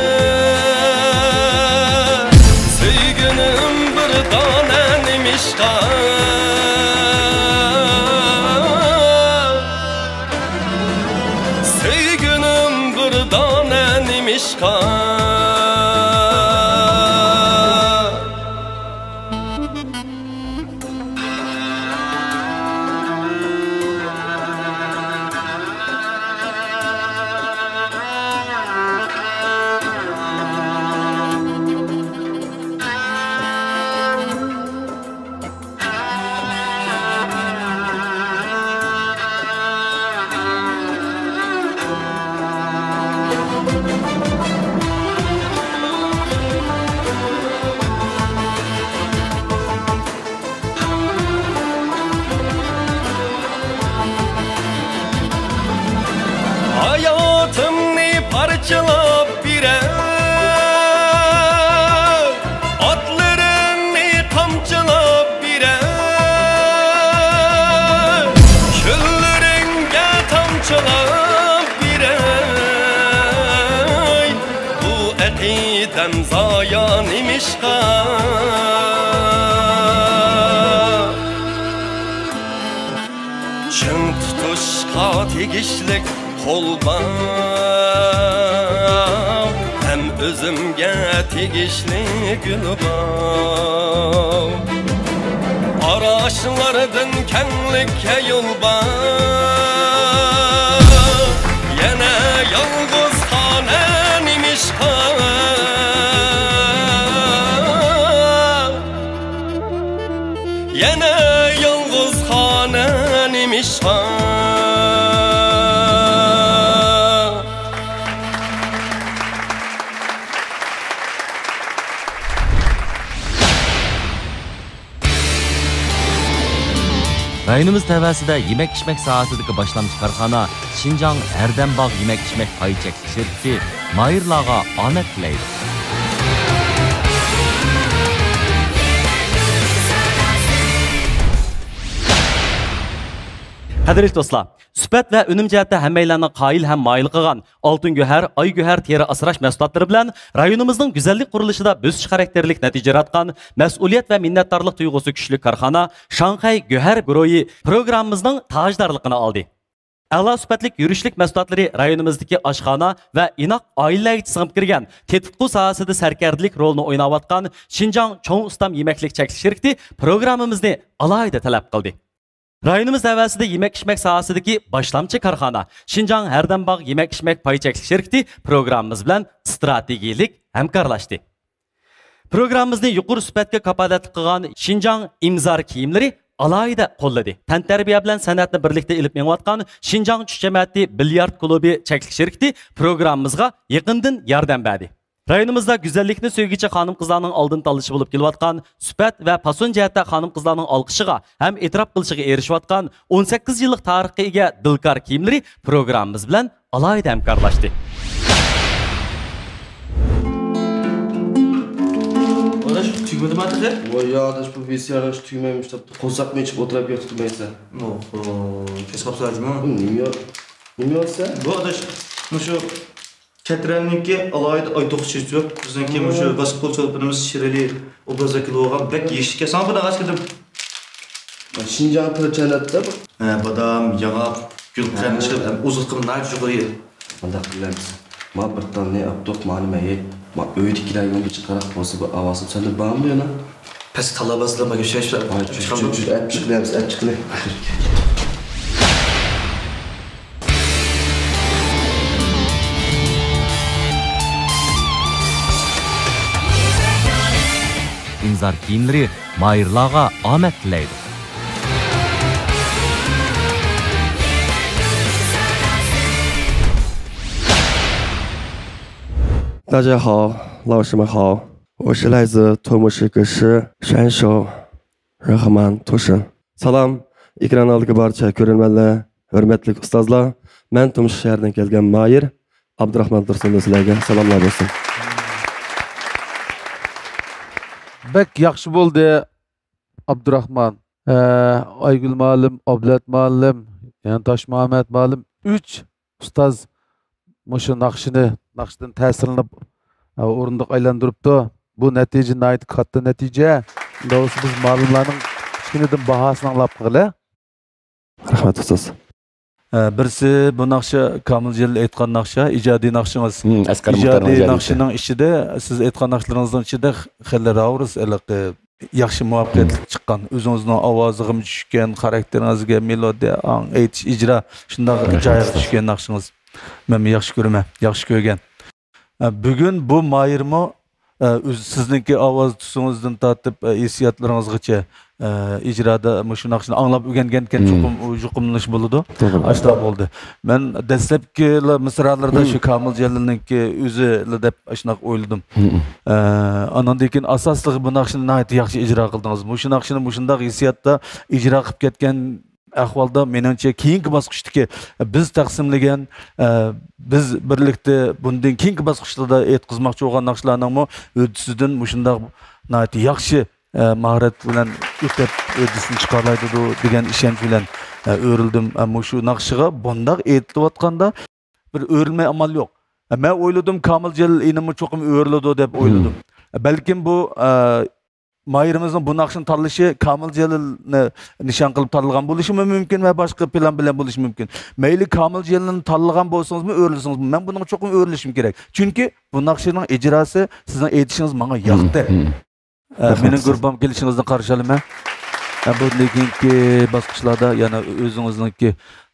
سۆيگۈنۈم بىر دانە نېمىشقا؟ سۆيگۈنۈم بىر دانە نېمىشقا؟ ھاياتىمنى پارچىلاپ بېرەي، ئاتلىرىڭنى قامچىلاپ بېرەي، كۈنلىرىڭگە تامچىلاپ بېرەي. بۇ ئەقىدەم زايا نېمىشقا؟ چىڭ تۇتۇشقا تېگىشلىك قول بار. ئۆزۈمگە تېگىشلىك گۈل باغ، قاراشلاردىن كەڭلىككە يول بار. يەنە يالغۇز خانا نېمىشقا؟ يەنە يالغۇز خانا نېمىشقا؟ رايونىمىز تەۋەسىدە يېمەك-ئىچمەك ساھەسىدىكى باشلامچى كارخانا شىنجاڭ ھەردەم باغ يېمەك-ئىچمەك پاي چەكلىك شىركىتى ماھىرلارغا ئامەت تىلەيدۇ. قەدىرلىك دوستلار، سۈپەت ۋە ئۈنۈم جەھەتتە ھەممەيلەننى قايىل ھەم مايىل قىلغان ئالتۇن گۆھەر، ئاي گۆھەر تېرە ئاسراش مەھسۇلاتلىرى بىلەن رايونىمىزنىڭ گۈزەللىك قۇرۇلۇشىدا بۆسۈش خاراكتېرلىك نەتىجە ياراتقان، مەسئۇلىيەت ۋە مىننەتدارلىق تۇيغۇسى كۈچلۈك كارخانا شاڭخەي گۆھەر گۇرۇھى پروگراممىمىزنىڭ تاجدارلىقىنى ئالدى. ئەلا سۈپەتلىك يۈرۈشلۈك مەھسۇلاتلىرى رايونىمىزدىكى ئاشخانا ۋە ئىناق ئائىلىلەرگىچە سىڭىپ كىرگەن تېتىتقۇ ساھەسىدە سەركەردىلىك رولىنى ئويناۋاتقان شىنجاڭ چوڭ ئۇستام يېمەكلىك چەكلىك شىركىتى پروگراممىمىزنى ئالاھىدە تەلەپ قىلدى. رايونىمىز تەۋەسىدە يېمەك-ئىچمەك ساھەسىدىكى باشلامچى كارخانا شىنجاڭ ھەردەم باغ يېمەك-ئىچمەك پاي چەكلىك شىركىتى پروگراممىمىز بىلەن ئىستراتېگىيەلىك ھەمكارلاشتى. پروگراممىمىزنى يۇقىرى سۈپەتكە كاپالەتلىك قىلغان شىنجاڭ ئىمزار كىيىملىرى ئالاھىدە قوللىدى. تەنتەربىيە بىلەن سەنئەتنى بىرلىكتە ئېلىپ مېڭىۋاتقان شىنجاڭ چۈش جەمەتى بىليارت كۇلۇبى چەكلىك شىركىتى پروگراممىمىزغا يېقىندىن ياردەم بەردى. رايونىمىزدا گۈزەللىكنى سۆيگۈچى خانىم-قىزلارنىڭ ئالدىن تاللىشى بولۇپ كېلىۋاتقان سۈپەت ۋە پاسون جەھەتتە خانىم-قىزلارنىڭ ئالقىشىغا ھەم ئېتىراپ قىلىشىغا ئېرىشىۋاتقان ئون سەككىز يىللىق تارىخقا ئىگە دىلكار كىيىملىرى پروگراممىمىز بىلەن ئالاھىدە ھەمكارلاشتى. ئاداش، تۈگمىدىما تېخى؟ ۋاي يا ئاداش، بۇ ۋىسىئارنى تۈگمەيمىش دەپ قورساقنى ئېچىپ ئولتۇرۇپ كەتتىم مەن. ئوھو، كەس قاپسىلە جۇمۇ. بۇ نېمە يا-، نېمە يا سەن؟ بۇ ئاداش، مۇشۇ كەترەننىڭكى ئالاھىدە ئاي توخۇ چېچىۋەپ، بىزنىڭكى مۇشۇ ۋاسكول چولپىنىمىز شىرلى ئوبرازدا كېلىۋالغان بەك يېيىشلىك. ساڭا بۇنى ئەسكىدىم. شىنجاڭ تىل چەنەتتە بۇ. ھە، بادام، ياڭاق، گۈلقەنت چىقىپ، ھەم ئوزۇقلۇقى ناھايىتى يۇقىرى. مۇنداق قىلىمىز. ما بىر تالنى ئاپتۇق، مانى مەيت. ما ئۆيدىكىلەر يولغا چىقاراق بولسا، بۇ ئاۋازىم سەندە بارمۇ يەنە؟ پەس تالاباسىلار ماگە شەش بىر. ۋاي، چۈش، چۈش، چۈش، ئەپ چىقىلىمىز، ئەپ چىقىلى. ئىمزار كىيىملىرى ماھىرلارغا ئامەت تىلەيدۇ. 大家好，老师们好，我是来自土木师格式选手 راخمان توشۇن. سالام، ئېكران ئالدىدىكى بارچە كۆرۈرمەنلەر، ھۆرمەتلىك ئۇستازلار. مەن تۇمشۇق شەھىرىدىن كەلگەن ماھىر ئابدۇراخمان تۇرسۇندىن سىلەرگە سالاملار بولسۇن. بەك ياخشى بولدى، ئابدۇراخمان. ئە، ئايگۈل مۇئەللىم، ئابلەت مۇئەللىم، يەنە تاشمۇھەممەت مۇئەللىم، ئۈچ ئۇستاز مۇشۇ ناخشىنى، ناخشىدىن تەسىرلىنىپ، ئە، ئورۇندۇق ئايلاندۇرۇپتۇ. بۇ نەتىجە ناھايىتى كاتتا نەتىجە. ئۇنداق بولسا بىز مۇئەللىملەرنىڭ كىچىكىنىدىن باھاسىنى ئاڭلاپ قىلغىلى. رەھمەت، ئۇستاز. ئە، بىرسى بۇ ناخشا، كامىل جېلىل ئېيتقان ناخشا، ئىجادىي ناخشىڭىز. مم، ئەسقەر مۇختارنىڭ ئىجادىي ئىجادىيىتى. ناخشىنىڭ ئىچىدە، سىز ئېيتقان ناخشىلىرىڭىزنىڭ ئىچىدە خېلى راۋۇرۇس ھېلىقى ياخشى مۇۋەپپەقىيەتلىك چىققان، ئۆزىڭىزنىڭ ئاۋازىغىمۇ چۈشكەن، خاراكتېرىڭىزگە، مېلودىيە، ئاڭ، ئېيتىش، ئىجرا شۇنداق جايىغا چۈشكەن ناخشىڭىز. مەنمۇ ياخشى كۆرىمەن، ياخشى كۆرگەن. ئە، بۈگۈن بۇ ماھىرمۇ، ئە، ئۆز، سىزنىڭكى ئاۋاز تۈسىڭىزدىن تارتىپ، ئە، ھېسسىياتلىرىڭىزغىچە، ئە، ئىجرادا مۇشۇ ناخشىنى ئاڭلاپ ئۆگەنگەنكەن، مم، چوقۇم ئۇ يۇقۇملىنىش بولىدۇ. توغرا. ئاشۇنداق بولدى. مەن دەسلەپكىلا مىسرالىرىدا، مم، شۇ كامىل جېلىلنىڭكى ئۆزىلا دەپ ئاشۇنداق ئويلىدىم. مم. ئە، ئاناندىن كېيىن ئاساسلىقى بۇ ناخشىنى ناھايىتى ياخشى ئىجرا قىلدىڭىز. مۇشۇ ناخشىنى مۇشۇنداق ھېسسىياتتا ئىجرا قىلىپ كەتكەن ئەھۋالدا، مېنىڭچە، كېيىنكى باسقۇچتىكى بىز تەقسىملىگەن، ئە، بىز بىرلىكتە بۇندىن كېيىنكى باسقۇچلاردا ئېيتقۇزماقچى بولغان ناخشىلارنىڭمۇ ھۆددىسىدىن مۇشۇنداق ناھايىتى ياخشى، ئە، ماھارەت بىلەن ئۆتۈپ، ھۆددىسىدىن چىقالايدۇ دېگەن ئىشەنچ بىلەن، ئە، ئۆرۈلدۈم. ئە، مۇشۇ ناخشىغا بۇنداق ئېيتىلىۋاتقاندا بىر ئۆرۈلمەي ئامال يوق. ئە، مەن ئويلىدىم، كامىل جېلىل ئىنىممۇ چوقۇم ئۆرۈلىدۇ دەپ ئويلىدىم. مم. ئە، بەلكىم بۇ، ئە، ماھىرىمىزنىڭ بۇ ناخشىنى تاللىشى كامىل جېلىلنى نىشان قىلىپ تاللىغان بولۇشى مۇمكىن ۋە باشقا پىلان بىلەن بولۇشى مۇمكىن. مەيلى كامىل جېلىلنى تاللىغان بولسىڭىزمۇ، ئۆرلىسىڭىزمۇ، مەن بۇنىڭغا چوقۇم ئۆرلىشىم كېرەك. چۈنكى بۇ ناخشىنىڭ ئىجراسى، سىزنىڭ ئېيتىشىڭىز ماڭا ياقتى. ئە، رەھمەت مېنىڭ سىز. گۇرۇپپامغا كېلىشىڭىزنى قارشى ئالىمەن. ئە، بۇندىن كېيىنكى باسقۇچلاردا يەنە ئۆزىڭىزنىڭكى،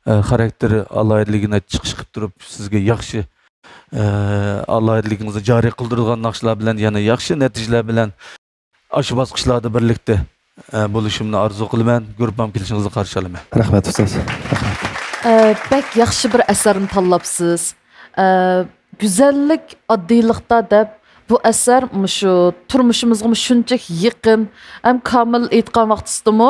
ئە، خاراكتېر ئالاھىدىلىكىنى چىقىش قىلىپ تۇرۇپ، سىزگە ياخشى، ئە، ئالاھىدىلىكىڭىزنى جارى قىلدۇرىدىغان ناخشىلار بىلەن، يەنە ياخشى نەتىجىلەر بىلەن ئاشۇ باسقۇچلاردا بىرلىكتە، ئە، بولۇشۇمنى ئارزۇ قىلىمەن. گۇرۇپپامغا كېلىشىڭىزنى قارشى ئالىمەن. رەھمەت، ئۇستاز. رەھمەت. ئە، بەك ياخشى بىر ئەسەرنى تاللاپسىز. ئە، گۈزەللىك ئاددىيلىقتا دەپ، بۇ ئەسەر مۇشۇ تۇرمۇشىمىزغىمۇ شۇنچىلىك يېقىن. ھەم كامىل ئېيتقان ۋاقتىسىدىمۇ،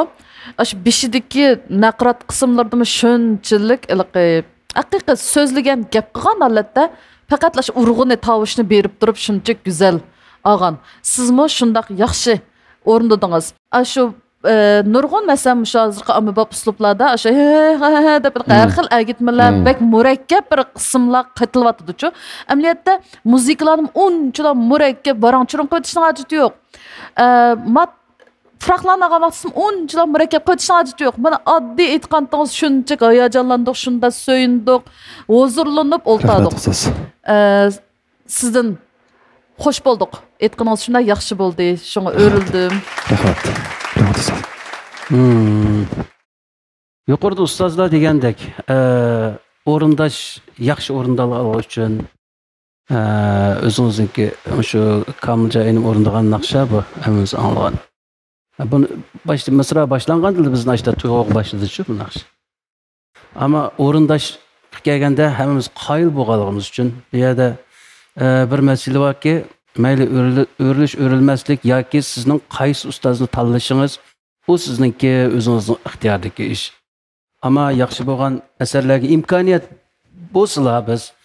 ئاشۇ بېشىدىكى نەقرات قىسىملىرىدىمۇ شۇنچىلىك ھېلىقى ھەقىقىي سۆزلىگەن، گەپ قىلغان ھالەتتە پەقەتلا شۇ ئۇرغۇنى، تاۋۇشنى بېرىپ تۇرۇپ شۇنچە گۈزەل ئالغان. سىزمۇ شۇنداق ياخشى ئورۇندىدىڭىز. ئاشۇ، ئە، نۇرغۇن، مەسىلەن، مۇشۇ ھازىرقى ئاممىباب ئۇسلۇبلاردا ئاشۇ ھە، ھە، ھە دەپ ھەر خىل ئەگىتمىلەر، بەك مۇرەككەپ بىر قىسىملار قېتىلىۋاتىدۇچۇ. ئەمەلىيەتتە مۇزىكىلارنىمۇ ئۇنچىلا مۇرەككەپ، ۋاراڭ-چۇرۇڭ قىلىۋېتىشنىڭ ھاجىتى يوق. ئە، مات-، پۇراقلارنى ئالغان ۋاقتىسىمۇ ئۇنچىلا مۇرەككەپ قىلىۋېتىشنىڭ ھاجىتى يوق. مانا ئاددىي ئېيتقانتىڭىز شۇنچىلىك ھاياجانلاندۇق، شۇنداق سۆيۈندۇق، ھۇزۇرلىنىپ ئولتۇردۇق. رەھمەت، ئۇستاز. ئە، سىزدىن خوش بولدۇق. ئېيتقىنىڭىز شۇنداق ياخشى بولدى. شۇڭا ئۆرۈلدۈم. رەھمەت. رەھمەت، ئۇستاز. مم. يۇقىرىدا ئۇستازلار دېگەندەك، ئە، ئورۇنداش ياخشى ئورۇندالغانلىقى ئۈچۈن، ئە، ئۆزىڭىزنىڭكى مۇشۇ كامىلجان ئىنىم ئورۇندىغان ناخشا بۇ، ھەممىمىز ئاڭلىغان. بۇنى باشتا، مىسرا باشلانغاندا بىزنى ئاشتا تۇيغۇغا باشلىدىچۇ بۇ ناخشا. ئەمما ئورۇنداشقا كەلگەندە ھەممىمىز قايىل بولغانلىقىمىز ئۈچۈن بۇ يەردە، ئە، بىر مەسىلە باركى، مەيلى ئۆرۈلە-، ئۆرۈلۈش، ئۆرۈلمەسلىك ياكى سىزنىڭ قايسى ئۇستازنى تاللىشىڭىز، ئۇ سىزنىڭكى ئۆزىڭىزنىڭ ئىختىيارىدىكى ئىش. ئەمما ياخشى بولغان ئەسەرلەرگە ئىمكانىيەت بولسىلا بىز،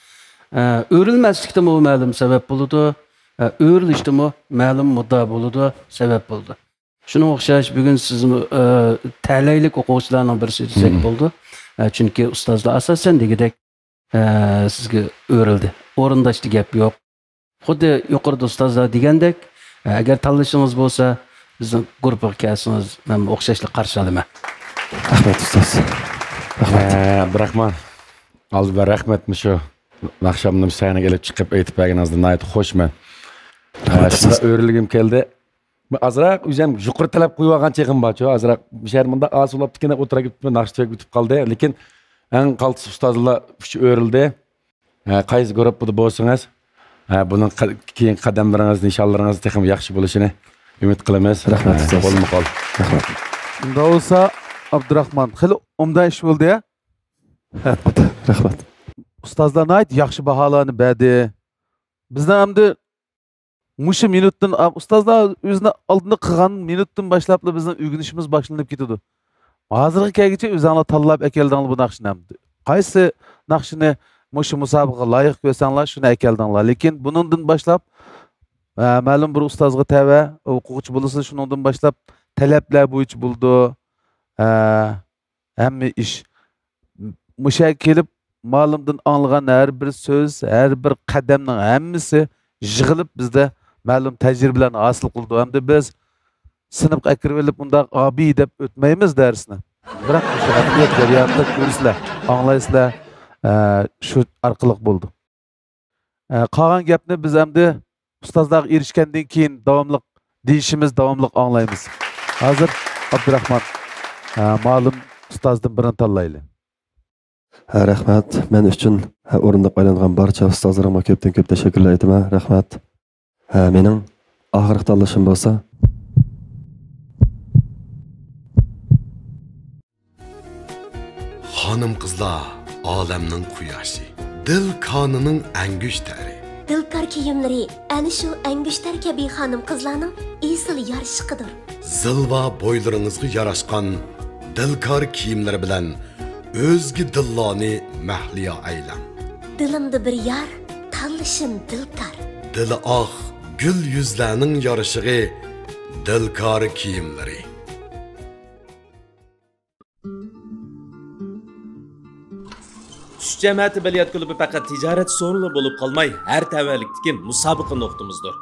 ئە، ئۆرۈلمەسلىكتىمۇ مەلۇم سەۋەب بولىدۇ، ئە، ئۆرۈلۈشتىمۇ مەلۇم مۇددىئا بولىدۇ، سەۋەب بولىدۇ. شۇنىڭغا ئوخشاش بۈگۈن سىزمۇ، ئە، تەلەيلىك ئوقۇغۇچىلارنىڭ بىرسى دېسەك بولىدۇ. ئە، چۈنكى ئۇستازلار ئاساسەن دېگۈدەك، ئە، سىزگە ئۆرۈلدى. ئورۇنداشتا گەپ يوق. خۇددى يۇقىرىدا ئۇستازلار دېگەندەك، ئە، ئەگەر تاللىشىڭىز بولسا، بىزنىڭ گۇرۇپپىغا كەلسىڭىز، مەن ئوخشاشلا قارشى ئالىمەن. رەھمەت، ئۇستاز. رەھمەت. ئە، ئابدۇراخمان، ئالدى بىلەن رەھمەت، مۇشۇ ئاخشامنى سەھنىگە ئېلىپ چىقىپ ئېيتىپ بەرگىنىڭىزدىن ناھايىتى خۇشمەن. ئە، رەھمەت، شۇنداق ئۇستاز. ئۆرۈلگۈم كەلدى. مەن ئازراق ئۆزۈم يۇقىرى تەلەپ قويۇۋالغان چېغىم بارچۇ، ئازراق بىر شەھەر مۇنداق ئاسىي بولۇپتىكەن دەپ ئولتۇرۇپ كېتىپتىمەن، ناخشا تۈگەپ كېتىپ قالدى. لېكىن ئەڭ قالتىس ئۇستازلار ئۈچ ئۆرۈلدى. ھە، قايسى گۇرۇپپىدا بولسىڭىز، ھە، بۇنىڭ قە-، كېيىنكى قەدەملىرىڭىز، نىشانلىرىڭىز تېخىمۇ ياخشى بولۇشىنى ئۈمىد قىلىمىز. رەھمەت، ھە، ئۇستاز. قولمۇ قول. رەھمەت. ئۇنداق بولسا، ئابدۇراخمان، خېلى ئوبدان ئىش بولدى، ھە؟ رەھمەت. ئۇستازلار ناھايىتى ياخشى باھالارنى بەردى. بىزنىڭ ئەمدى مۇشۇ مىنۇتتىن، ئا، ئۇستازلار ئۆزىنى ئالدىنى قىلغان مىنۇتتىن باشلاپلا بىزنىڭ ئۆگىنىشىمىز باشلىنىپ كېتىدۇ. ھازىرغا كەلگۈچە ئۆزۈڭلار تاللاپ ئەكەلدىڭلار بۇ ناخشىنى. قايسى ناخشىنى مۇشۇ مۇسابىقىگە لايىق كۆرسەڭلار، شۇنى ئەكەلدىڭلار. لېكىن بۇنىڭدىن باشلاپ، ئە، مەلۇم بىر ئۇستازغا تەۋە، ئوقۇغۇچى بولسا، شۇنىڭدىن باشلاپ تەلەپلەر بويىچە بولىدۇ. ئە، ھەممە ئىش. مۇشۇ يەرگە كېلىپ، مۇئەللىمدىن ئاڭلىغان ھەر بىر سۆز، ھەر بىر قەدەمنىڭ ھەممىسى يىغىلىپ، بىزدە مەلۇم تەجرىبىلەرنى ھاسىل قىلىدۇ. ئەمدى بىز سىنىپقا ئەكىرىۋېلىپ، ئۇنداق ئابىي دەپ ئۆتمەيمىز دەرسنى. بىراق مۇشۇ ئەمەلىيەت جەريانىدا كۆرىسىلەر، ئاڭلايسىلەر، ئە، شۇ ئارقىلىق بولىدۇ. ئە، قالغان گەپنى بىز ئەمدى ئۇستازلارغا ئېرىشكەندىن كېيىن داۋاملىق دېيىشىمىز، داۋاملىق ئاڭلايمىز. ھازىر ئابدۇراخمان، ئە، مۇئەللىم ئۇستازدىن بىرىنى تاللايلى. ھە، رەھمەت. مەن ئۈچۈن، ھە، ئورۇنداپ ئايلانغان بارچە ئۇستازلىرىمغا كۆپتىن كۆپ تەشەككۈرلەر ئېيتىمەن. رەھمەت. ھە، مېنىڭ ئاخىرقى تاللىشىم بولسا، خانىم-قىزلار ئالەمنىڭ قۇياشى، دىل كانىنىڭ ئەڭگۈشتەرى. دىلكار كىيىملىرى ئەنە شۇ ئەڭگۈشتەر كەبى خانىم-قىزلارنىڭ ئېسىل يارىشىقىدۇر. زىلۋا بويلىرىڭىزغا ياراشقان دىلكار كىيىملىرى بىلەن ئۆزگە دىللارنى مەھلىيا ئەيلەڭ. دىلىمدا بىر يار، تاللىشىم دىلكار. دىلى ئاق، گۈل يۈزلەرنىڭ يارىشىقى، دىلكار كىيىملىرى. ئۈچ جەمەتى بىليارت كۇلۇبى پەقەت تىجارەت سورۇنلىرى بولۇپ قالماي، ھەر تەۋەلىكتىكى مۇسابىقە نۇقتىمىزدۇر.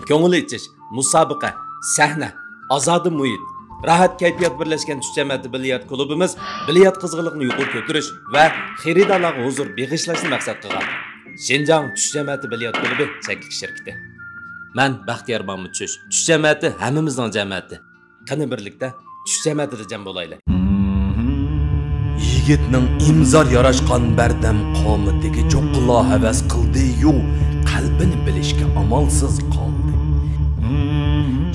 كۆڭۈل ئېچىش، مۇسابىقە، سەھنە، ئازادە مۇھىت، راھەت كەيپىيات بىرلەشكەن چۈش جەمەتى بىليارت كۇلۇبىمىز بىليارت قىزغىنلىقىنى يۇقىرى كۆتۈرۈش ۋە خېرىدارلارغا ھۇزۇر بېغىشلاشنى مەقسەت قىلغان شىنجاڭ چۈش جەمەتى بىليارت كۇلۇبى چەكلىك شىركىتى. مەن بەختىيار مامۇت چۈش. چۈش جەمەتى ھەممىمىزنىڭ جەمەتى. قېنى بىرلىكتە چۈش جەمەتىدە جەم بولايلى. يىگىتنىڭ ئىمزار ياراشقان بەردەم قامىتىگە چوققىلا ھەۋەس قىلدى-يۇ، قەلبىنى بىلىشكە ئامالسىز قالدى.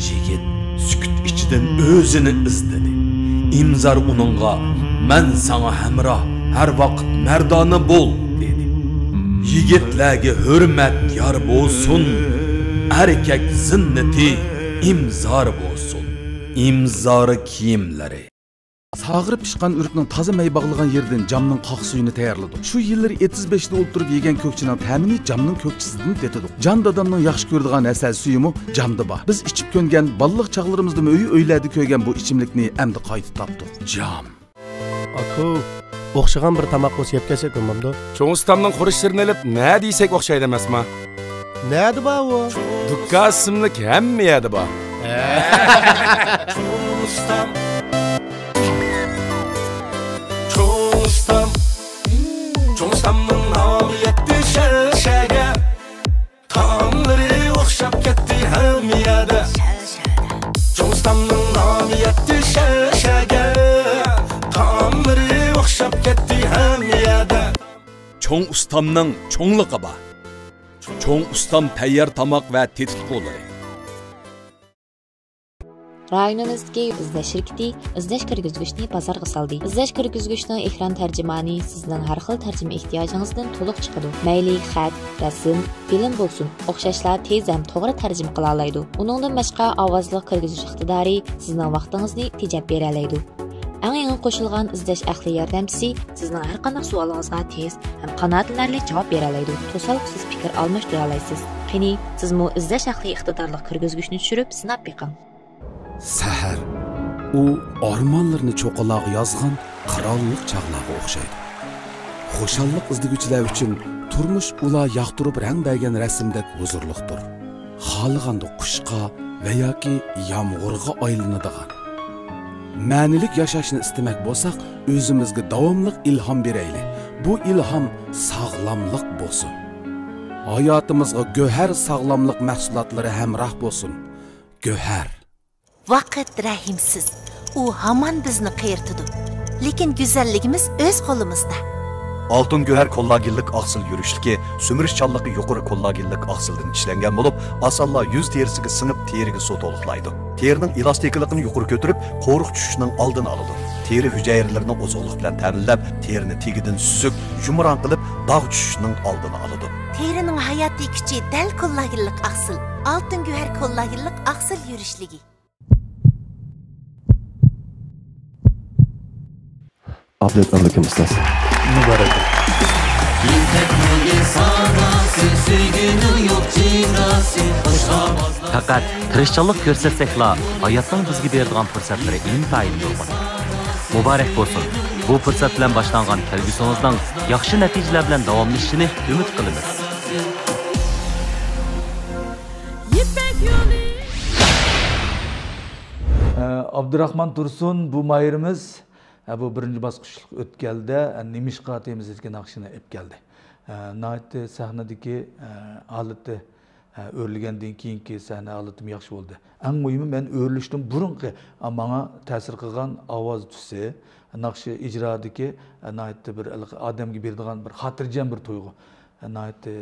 يىگىت سۈكۈت ئىچىدىن ئۆزىنى ئىزدىدى. ئىمزار ئۇنىڭغا، «مەن ساڭا ھەمراھ، ھەر ۋاقىت مەردانە بول» دېدى. يىگىتلەرگە ھۆرمەت يار بولسۇن، ئەركەك زىننىتى ئىمزار بولسۇن. ئىمزار كىيىملىرى. ساغىرى پىشقان ئۆرۈكنىڭ تازا مەي باغلىغان يېرىدىن جامنىڭ قاق سۈيىنى تەييارلىدۇق. شۇ يىللىرى ئېتىز بېشىدا ئولتۇرۇپ يېگەن كۆكچىنىڭ تەمىنى جامنىڭ كۆكچىسىدىن تېتىدۇق. جان دادامنىڭ ياخشى كۆرىدىغان ھەسەل سۈيىمۇ جامدا بار. بىز ئىچىپ كۆنگەن، بالىلىق چاغلىرىمىزدىمۇ ئۆي-ئۆيلەردە كۆرگەن بۇ ئىچىملىكنى ئەمدى قايتا تاپتۇق. جام. ئاكا، ئوخشىغان بىر تاماق بولسا يەپ كەلسەك بولمامدۇ؟ چوڭ ئۇستامنىڭ خۇرۇچلىرىنى ئېلىپ، نە دېسەك ئوخشايدۇ ئەمەسما؟ نەدە بار ئۇ؟ دۇكان ئىسىملىك ھەممە يەردە بار. چوڭ ئۇستام. چوڭ ئۇستام. چوڭ ئۇستامنىڭ نامى يەتتى شەھەر شەھەرگە. تائاملىرى ئوخشاپ كەتتى ھەممە يەردە. چوڭ ئۇستامنىڭ نامى يەتتى شەھەر شەھەرگە. تائاملىرى ئوخشاپ كەتتى ھەممە يەردە. چوڭ ئۇستامنىڭ چوڭلۇقى بار. چوڭ ئۇستام تەييار تاماق ۋە تېتىتقۇلىرى. رايونىمىزدىكى ئىزدەش شىركىتى ئىزدەش كىرگۈزگۈچنى بازارغا سالدى. ئىزدەش كىرگۈزگۈچنىڭ ئېكران تەرجىمانى سىزنىڭ ھەر خىل تەرجىمە ئېھتىياجىڭىزدىن تولۇق چىقىدۇ. مەيلى خەت، رەسىم، فىلىم بولسۇن، ئوخشاشلا تېز ھەم توغرا تەرجىمە قىلالايدۇ. ئۇنىڭدىن باشقا، ئاۋازلىق كىرگۈزۈش ئىقتىدارى سىزنىڭ ۋاقتىڭىزنى تېجەپ بېرەلەيدۇ. ئەڭ يېڭى قوشۇلغان ئىزدەش ئەقلىي ياردەمچىسى سىزنىڭ ھەر قانداق سوئالىڭىزغا تېز ھەم قانائەتلىنەرلىك جاۋاب بېرەلەيدۇ. توسالغۇسىز پىكىر ئالماشتۇرالايسىز. قېنى، سىزمۇ ئىزدەش ئەقلىي ئىقتىدارلىق كىرگۈزگۈچنى چۈشۈرۈپ سىناپ بېقىڭ. سەھەر. ئۇ ئارمانلىرىنى چوققىلارغا يازغان قىرانلىق چاغلارغا ئوخشايدۇ. خۇشاللىق ئىزدىگۈچىلەر ئۈچۈن تۇرمۇش ئۇلار ياقتۇرۇپ رەڭ بەرگەن رەسىمدەك ھۇزۇرلۇقتۇر. خالىغاندا قۇشقا ۋە ياكى يامغۇرغا ئايلىنىدىغان. مەنىلىك ياشاشنى ئىستىمەك بولساق، ئۆزىمىزگە داۋاملىق ئىلھام بېرەيلى. بۇ ئىلھام ساغلاملىق بولسۇن. ھاياتىمىزغا گۆھەر ساغلاملىق مەھسۇلاتلىرى ھەمراھ بولسۇن. گۆھەر. ۋاقىت رەھىمسىز. ئۇ ھامان بىزنى قېرىتىدۇ. لېكىن گۈزەللىكىمىز ئۆز قولىمىزدا. ئالتۇن گۆھەر كوللاگېنلىق ئاقسىل يۈرۈشلۈكى سۈمۈرۈشچانلىقى يۇقىرى كوللاگېنلىق ئاقسىلدىن ئىشلەنگەن بولۇپ، ئاسانلا يۈز تېرىسىگە سىڭىپ، تېرىگە سۇ تولۇقلايدۇ. تېرىنىڭ ئېلاستىكىلىقىنى يۇقىرى كۆتۈرۈپ، قورۇق چۈشۈشنىڭ ئالدىنى ئالىدۇ. تېرە ھۈجەيرىلىرىنى ئوزۇقلۇق بىلەن تەمىنلەپ، تېرىنى تېگىدىن سۈزۈك، يۇمران قىلىپ، داغ چۈشۈشنىڭ ئالدىنى ئالىدۇ. تېرىنىڭ ھاياتىي كۈچى دەل كوللاگېنلىق ئاقسىل. ئالتۇن گۆھەر كوللاگېنلىق ئاقسىل يۈرۈشلۈكى. ئابلەت ئابلىكىم ئۇستاز. مۇبارەك. پەقەت تىرىشچانلىق كۆرسەتسەكلا، ھاياتنىڭ بىزگە بېرىدىغان پۇرسەتلىرى ئىنتايىن نۇرغۇن. مۇبارەك بولسۇن! بۇ پۇرسەت بىلەن باشلانغان كەلگۈسىڭىزنىڭ ياخشى نەتىجىلەر بىلەن داۋاملىشىشىنى ئۈمىد قىلىمىز. يىپەك يولى. ئابدۇراخمان تۇرسۇن، بۇ ماھىرىمىز، ھە، بۇ بىرىنچى باسقۇچلۇق ئۆتكەلدە، ھە، نېمىشقا تېمىسىدىكى ناخشىنى ئېلىپ كەلدى. ھە، ناھايىتى سەھنىدىكى، ھە، ھالىتى، ھە، ئۆرلىگەندىن كېيىنكى سەھنە ھالىتىمۇ ياخشى بولدى. ئەڭ مۇھىمى، مەن ئۆرلۈشتىن بۇرۇنقى، ھە، ماڭا تەسىر قىلغان ئاۋاز تۈسى، ناخشا ئىجرادىكى، ھە، ناھايىتى بىر ئادەمگە بېرىدىغان بىر خاتىرجەم بىر تۇيغۇ. ھە، ناھايىتى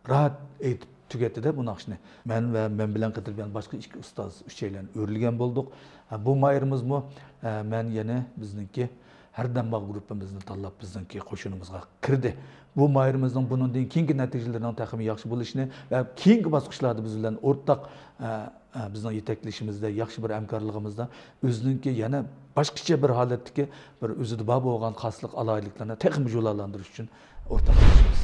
راھەت ئېيتىپ تۈگەتتى-دە بۇ ناخشىنى. مەن ۋە مەن بىلەن قېتىپ يەنە باشقا ئىككى ئۇستاز ئۈچەيلەن ئۆرلىگەن بولدۇق. ھە، بۇ ماھىرىمىزمۇ، ھە، مەن يەنە بىزنىڭكى ھەردەم بار گۇرۇپپىمىزنى تاللاپ بىزنىڭكى قوشۇنىمىزغا كىردى. بۇ ماھىرىمىزنىڭ بۇنىڭدىن كېيىنكى نەتىجىلىرىنىڭ تېخىمۇ ياخشى بولۇشىنى ۋە كېيىنكى باسقۇچلاردا بىز بىلەن ئورتاق، ھە، ھە، بىزنىڭ يېتەكلىشىمىزدە ياخشى بىر ھەمكارلىقىمىزدا ئۆزىنىڭكى يەنە باشقىچە بىر ھالەتتىكى بىر ئۆزىدە بار بولغان خاسلىق ئالاھىدىلىكلىرىنى تېخىمۇ جۇلالاندۇرۇش ئۈچۈن ئورتاقلىشىمىز.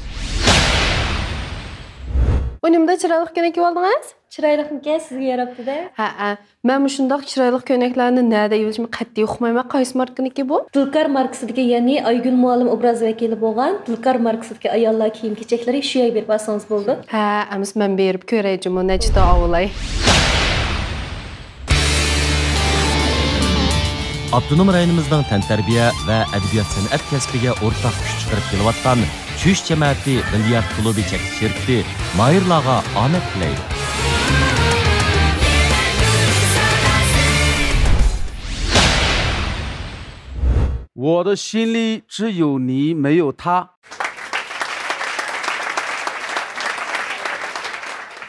ئۇنىمدا چىرايلىق كۆينەك كىيىۋالدىڭىز؟ چىرايلىقمىكەن، سىزگە ياراپتۇ-دە. ھەئە، مەن مۇشۇنداق چىرايلىق كۆينەكلەرنى نەدە ئېلىشنى قەتئىي ئۇقمايمەن. قايسى ماركىنىڭكى بۇ؟ دۇلكار ماركىسىدىكى، يەنى ئايگۈل مۇئەللىم ئوبراز ۋەكىلى بولغان دۇلكار ماركىسىدىكى ئاياللار كىيىم-كېچەكلىرى، شۇ يەرگە بېرىپ ئالسىڭىز بولىدۇ. ھە، ئەمىسە مەن بېرىپ كۆرەي جۇمۇ، نەچچىتال ئاۋۇلاي. ئاپتونوم رايونىمىزنىڭ تەنتەربىيە ۋە ئەدەبىيات-سەنئەت كەسپىگە ئورتاق كۈچ چىقىرىپ كېلىۋاتقان چۈش جەمەتى بىليارت كۇلۇبى چەكلىك شىركىتى ماھىرلارغا ئامەت تىلەيدۇ. 我的心里只有你，没有他。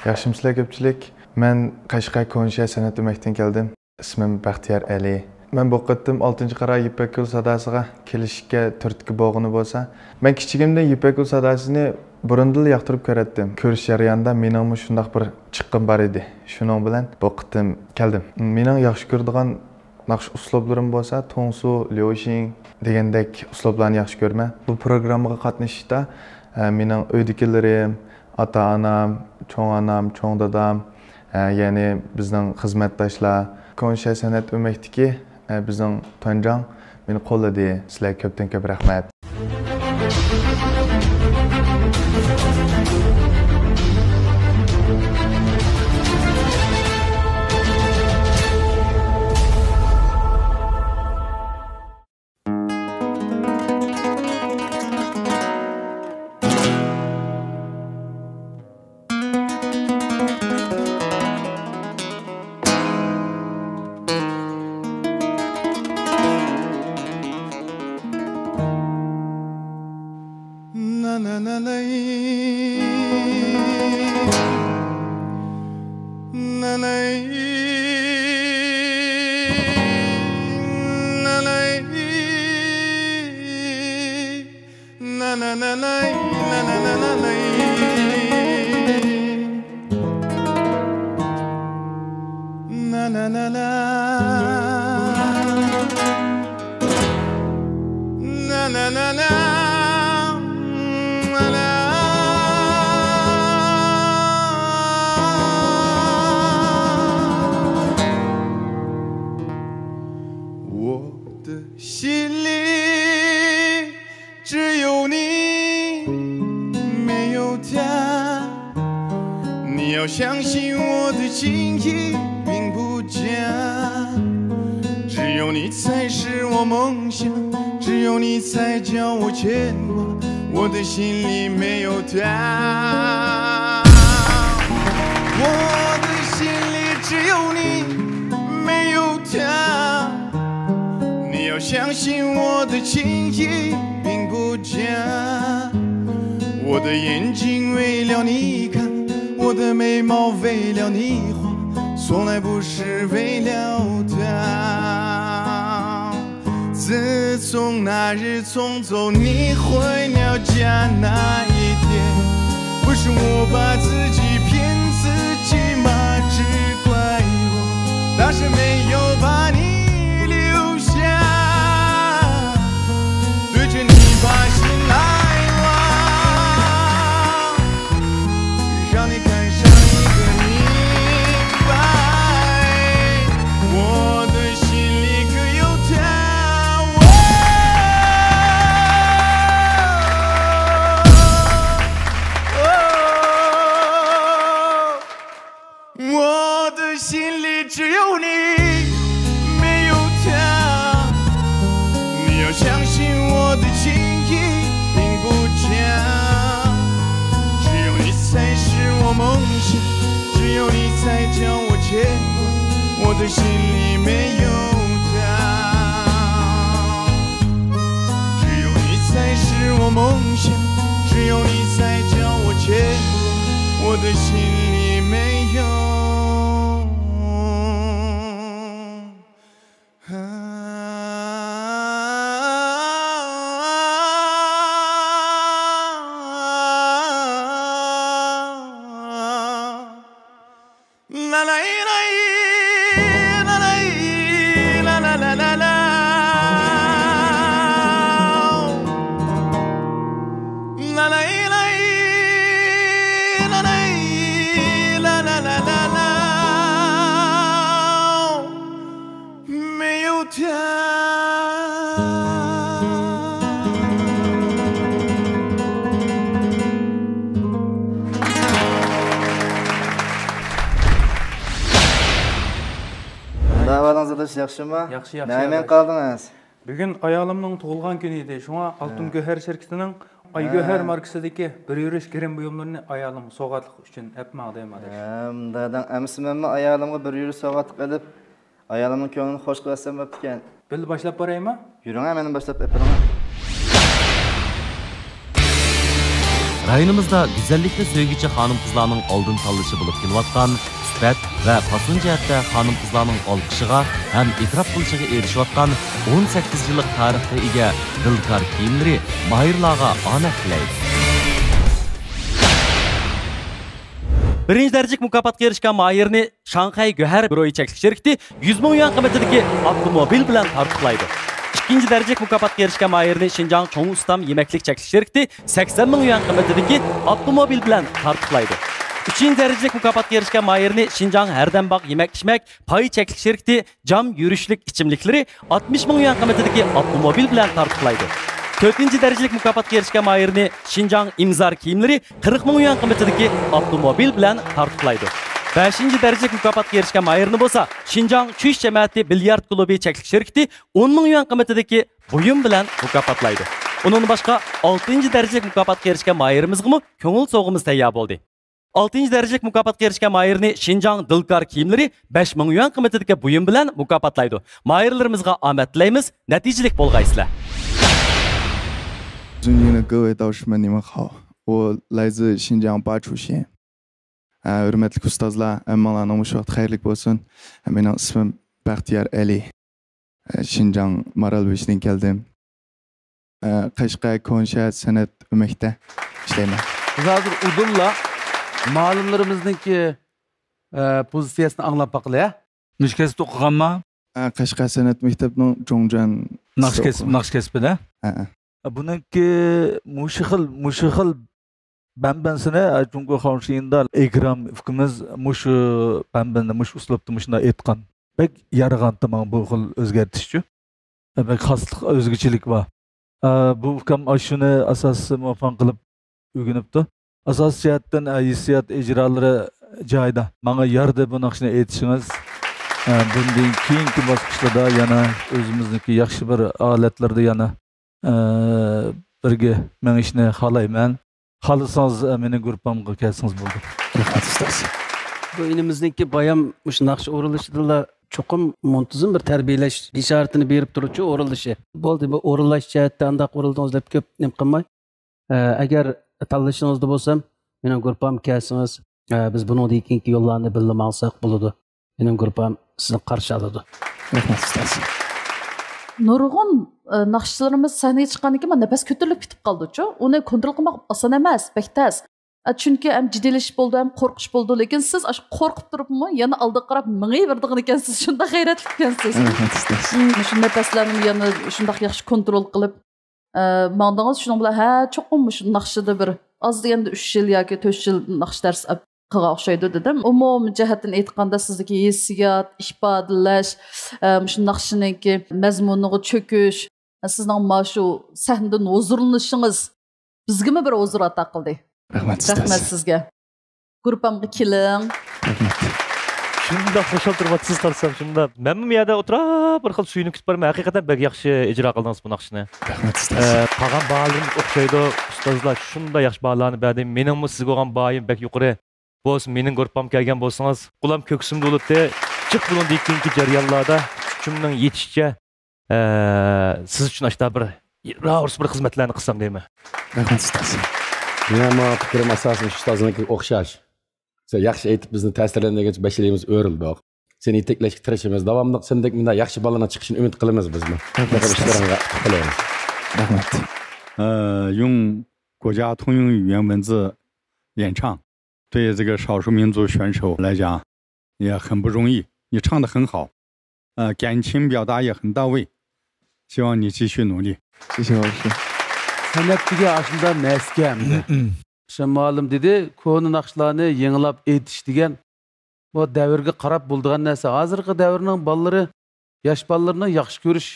ياخشىمۇسىلەر كۆپچىلىك؟ مەن قەشقەر كونا شەھەر سەنئەت ئۆمەكتىن كەلدىم. ئىسمىم بەختىيار ئەلى. مەن بۇ قېتىم ئالتىنچى قارا يىپەك يولى ساداسىغا كېلىشكە تۈرتكە بولغىنى بولسا، مەن كىچىكىمدىن يىپەك يولى ساداسىنى بۇرۇندىنلا ياقتۇرۇپ كۆرەتتىم. كۆرۈش جەريانىدا مېنىڭمۇ شۇنداق بىر چىققىم بار ئىدى. شۇنىڭ بىلەن بۇ قېتىم كەلدىم. مېنىڭ ياخشى كۆرىدىغان ناخشا ئۇسلۇبلىرىم بولسا توڭسۇ، ليۇشىڭ دېگەندەك ئۇسلۇبلارنى ياخشى كۆرىمەن. بۇ پروگراممىغا قاتنىشىشتا، ئە، مېنىڭ ئۆيدىكىلىرىم، ئاتا-ئانام، چوڭ ئانام، چوڭ دادام، ئە، يەنى بىزنىڭ خىزمەتداشلار، كونا شەھەر سەنئەت ئۆمەكتىكى، ئە، بىزنىڭ تۇەنجاڭ مېنى قوللىدى. سىلەرگە كۆپتىن كۆپ رەھمەت. ئەھۋالىڭىز ئاداش ياخشىمۇ؟ ياخشى، ياخشى نەمەن ئاداش. قالدىڭىز؟ بۈگۈن ئايالىمنىڭ تۇغۇلغان كۈنى ئىدى، شۇڭا ئالتۇن ھە. گۆھەر شىركىتىنىڭ ئايگۆھەر ھە. ماركىسىدىكى بىر يۈرۈش گىرىم بۇيۇملىرىنى ئايالىمغا سوۋغاتلىق ئۈچۈن ئەپ ماڭدىم ئاداش. ھە، مۇنداق دەڭ، ئەمىسە مەنمۇ ئايالىمغا بىر يۈرۈش سوۋغاتلىق ئېلىپ، ئايالىمنىڭ كۆڭلىنى خۇش قىلىۋەتسەم بوپتىكەن. بىللە باشلاپ بارايمۇ؟ يۈرۈڭە، مېنى باشلاپ ئېپىرىڭە. رايونىمىزدا گۈزەللىكنى سۆيگۈچى خانىم-قىزلارنىڭ ئالدىن تاللىشى بولۇپ كېلىۋاتقان، سۈپەت ۋە پاسون جەھەتتە خانىم-قىزلارنىڭ ئالقىشىغا ھەم ئېتىراپ قىلىشىغا ئېرىشىۋاتقان ئون سەككىز يىللىق تارىخقا ئىگە دىلكار كىيىملىرى ماھىرلارغا ئامەت تىلەيدۇ. بىرىنچى دەرىجىلىك مۇكاپاتقا ئېرىشكەن ماھىرنى شاڭخەي گۆھەر بىرويى چەكلىك شىركىتى يۈز مىڭ يۈەن قىممىتىدىكى ئاپتوموبىل بىلەن تارتۇقلايدۇ. ئىككىنچى دەرىجىلىك مۇكاپاتقا ئېرىشكەن ماھىرنى شىنجاڭ چوڭ ئۇستام يېمەكلىك چەكلىك شىركىتى سەكسەن مىڭ يۈەن قىممىتىدىكى ئاپتوموبىل بىلەن تارتۇقلايدۇ. ئۈچىنچى دەرىجىلىك مۇكاپاتقا ئېرىشكەن ماھىرنى شىنجاڭ ھەردەم باغ يېمەك ئىچمەك پاي چەكلىك شىركىتى جام يۈرۈشلۈك ئىچىملىكلىرى ئاتمىش مىڭ يۈەن قىممىتىدىكى ئاپتوموبىل بىلەن تارتۇقلايدۇ. تۆتىنچى دەرىجىلىك مۇكاپاتقا ئېرىشكەن ماھىرنى شىنجاڭ ئىمزار كىيىملىرى قىرىق مىڭ يۈەن قىممىتىدىكى ئاپتوموبىل بىلەن تارتۇقلايدۇ. بەشىنچى دەرىجىلىك مۇكاپاتقا ئېرىشكەن ماھىرنى بولسا شىنجاڭ چۈش جەمەتى بىليارد كۇلۇبى چەكلىك شىركىتى ئون مىڭ يۈەن قىممىتىدىكى بۇيۇم بىلەن مۇكاپاتلايدۇ. ئۇنىڭدىن باشقا، ئالتىنچى دەرىجىلىك مۇكاپاتقا ئېرىشكەن ماھىرىمىزغىمۇ كۆڭۈل سوۋغىمىز تەييار بولدى. ئالتىنچى دەرىجىلىك مۇكاپاتقا ئېرىشكەن ماھىرنى شىنجاڭ دىلكار كىيىملىرى بەش مىڭ يۈەن قىممىتىدىكى بۇيۇم بىلەن مۇكاپاتلايدۇ. ماھىرلىرىمىزغا ئامەت تىلەيمىز، نەتىجىلىك بولغايسىلەر! 尊敬的各位导师们，你们好，我来自新疆巴楚县。 ھە، ھۆرمەتلىك ئۇستازلار، ھەممىڭلارنىڭ مۇشۇ ۋاقتى خەيرلىك بولسۇن. مېنىڭ ئىسمىم بەختىيار ئەلى. شىنجاڭ مارالبېشىدىن كەلدىم. قەشقەر كونا شەھەر سەنئەت ئۆمەكتە ئىشلەيمەن. بىز ھازىر ئۇدۇللا مۇئەللىملىرىمىزنىڭكى، ئە، پوزىتسىيەسىنى ئاڭلاپ باقىلى، ھە؟ نەقىش كەسىپتە ئوقۇغانما؟ ھە، قەشقەر سەنئەت مەكتەپنىڭ جۇڭجۈەن نەقىش كەسىپ، نەقىش كەسپىدە؟ ھە، ھە. بۇنىڭكى مۇشۇ خىل، مۇشۇ خىل بەنبەنسىنى، ئە، جۇڭگو خاڭشىيىندا ئىكرام ئۇكىمىز مۇشۇ بەنبەندە، مۇشۇ ئۇسلۇبتا مۇشۇنداق ئېيتقان. بەك يارىغانتى ماڭا بۇ خىل ئۆزگەرتىشچۇ. بەك خاسلىق، ئۆزگىچىلىك بار. ئە، بۇ ئۇكام ئاشۇنى ئاساسىي مۇۋاپىق قىلىپ ئۆگىنىپتۇ. ئاساسىي جەھەتتىن، ئە، ھېسسىيات ئىجرالىرى جايىدا. ماڭا يارىدى بۇ ناخشىنى ئېيتىشىڭىز. ئە، بۇندىن كېيىنكى باسقۇچلاردا يەنە ئۆزىمىزنىڭكى ياخشى بىر ھالەتلەردە يەنە، ئە، بىرگە مېڭىشنى خالايمەن. خالىسىڭىز، ئە، مېنىڭ گۇرۇپپامغا كەلسىڭىز بولدى. رەھمەت، ئۇستاز. بۇ ئىنىمىزنىڭكى بايام مۇشۇ ناخشا ئورۇنلىشىدىلا چوقۇم مۇنتىزىم بىر تەربىيەلەش ئىشارىتىنى بېرىپ تۇرۇچۇ ئورۇنلىشى. بولدى، بۇ ئورۇنلاش جەھەتتە ئانداق ئورۇندىڭىز دەپ كۆپ نېمە قىلماي. ئە، ئەگەر تاللىشىڭىزدا بولسام، مېنىڭ گۇرۇپپامغا كەلسىڭىز، ئە، بىز بۇنىڭدىن كېيىنكى يوللارنى بىللە ماڭساق بولىدۇ. مېنىڭ گۇرۇپپام سىزنى قارشى ئالىدۇ. رەھمەت، ئۇستاز. نۇرغۇن، ئە، ناخشىچىلىرىمىز سەھنىگە چىققاندىن كېيىن نەپەس كۆتۈرۈلۈپ كېتىپ قالىدۇچۇ. ئۇنى كونترول قىلماق ئاسان ئەمەس، بەك تەس. ئە، چۈنكى ھەم جىددىيلىشىش بولىدۇ، ھەم قورقۇش بولىدۇ. لېكىن سىز ئاشۇ قورقۇپ تۇرۇپمۇ يەنە ئالدىغا قاراپ مېڭىۋېرىدىغان ئىكەنسىز، شۇنداق غەيرەتلىك ئىكەنسىز. رەھمەت، ئۇستاز. مم، شۇ نەپەسلەرنىمۇ يەنە شۇنداق ياخشى كونترول قىلىپ، ئە، ماڭدىڭىز. شۇنىڭ بىلەن، ھە، چوقۇم مۇشۇ ناخشىدا بىر ئاز دېگەندە ئۈچ يىل ياكى تۆت يىل ناخشا دەرس ئەپ قىلغان ئوخشايدۇ دېدىم. ئومۇمىي جەھەتتىن ئېيتقاندا، سىزدىكى ھېسسىيات، ئىپادىلەش، ئە، مۇشۇ ناخشىنىڭكى مەزمۇنىغا چۆكۈش، سىزنىڭ مانا شۇ سەھنىدىن ھۇزۇرلىنىشىڭىز بىزگىمۇ بىر ھۇزۇر ئاتا قىلدى. رەھمەت، ئۇستاز. رەھمەت سىزگە. گۇرۇپپامغا كېلىڭ. رەھمەت. شۇنداق خۇشال تۇرۇۋاتىسىز قارىسام، شۇنداق. مەنمۇ بۇ يەردە ئولتۇرۇپ بىر خىل سۆيۈنۈپ كېتىپ بارىمەن. ھەقىقەتەن بەك ياخشى ئىجرا قىلدىڭىز بۇ ناخشىنى. رەھمەت، ئۇستاز. ئە، قالغان باھالىرىمىز ئوخشايدۇ. ئۇستازلار شۇنداق ياخشى باھالارنى بەردى. مېنىڭمۇ سىزگە بولغان باھايىم بەك يۇقىرى. بولسا مېنىڭ گۇرۇپپامغا كەلگەن بولسىڭىز، قۇلام كۆكسۈمدە بولاتتى. جىق بۇنىڭدىن كېيىنكى جەريانلاردا كۈچۈمنىڭ يېتىشىچە ئە، سىز ئۈچۈن ئاشتا بىر راۋۇرۇس بىر خىزمەتلەرنى قىلسام دەيمەن. رەھمەت، ئۇستاز. مېنىڭمۇ پىكرىم ئاساسەن ئۇستازنىڭكىگە ئوخشاش. سەن ياخشى ئېيتىپ بىزنى تەسىرلەندۈرگەنچە بەش يىلىمىز ئۆرۈلدۇق. سېنى يېتەكلەشكە تىرىشىمىز. داۋاملىق سەندەك مۇنداق ياخشى بالىلارنىڭ چىقىشىنى ئۈمىد قىلىمىز بىزمۇ. رەھمەت، ئۇستاز. ئىشلىرىڭغا ئۇتۇق تىلەيمىز. رەھمەت. 呃，用国家通用语言文字演唱，对这个少数民族选手来讲也很不容易，你唱得很好，呃，感情表达也很到位，希望你继续努力。谢谢老师。 سەنئەت دېگەن ئاشۇنداق نەرسىكەن. شەممۇئەللىم دېدى، كونا ناخشىلارنى يېڭىلاپ ئېيتىش دېگەن بۇ دەۋرگە قاراپ بولىدىغان نەرسە. ھازىرقى دەۋرنىڭ بالىلىرى ياش بالىلىرىنىڭ ياخشى كۆرۈش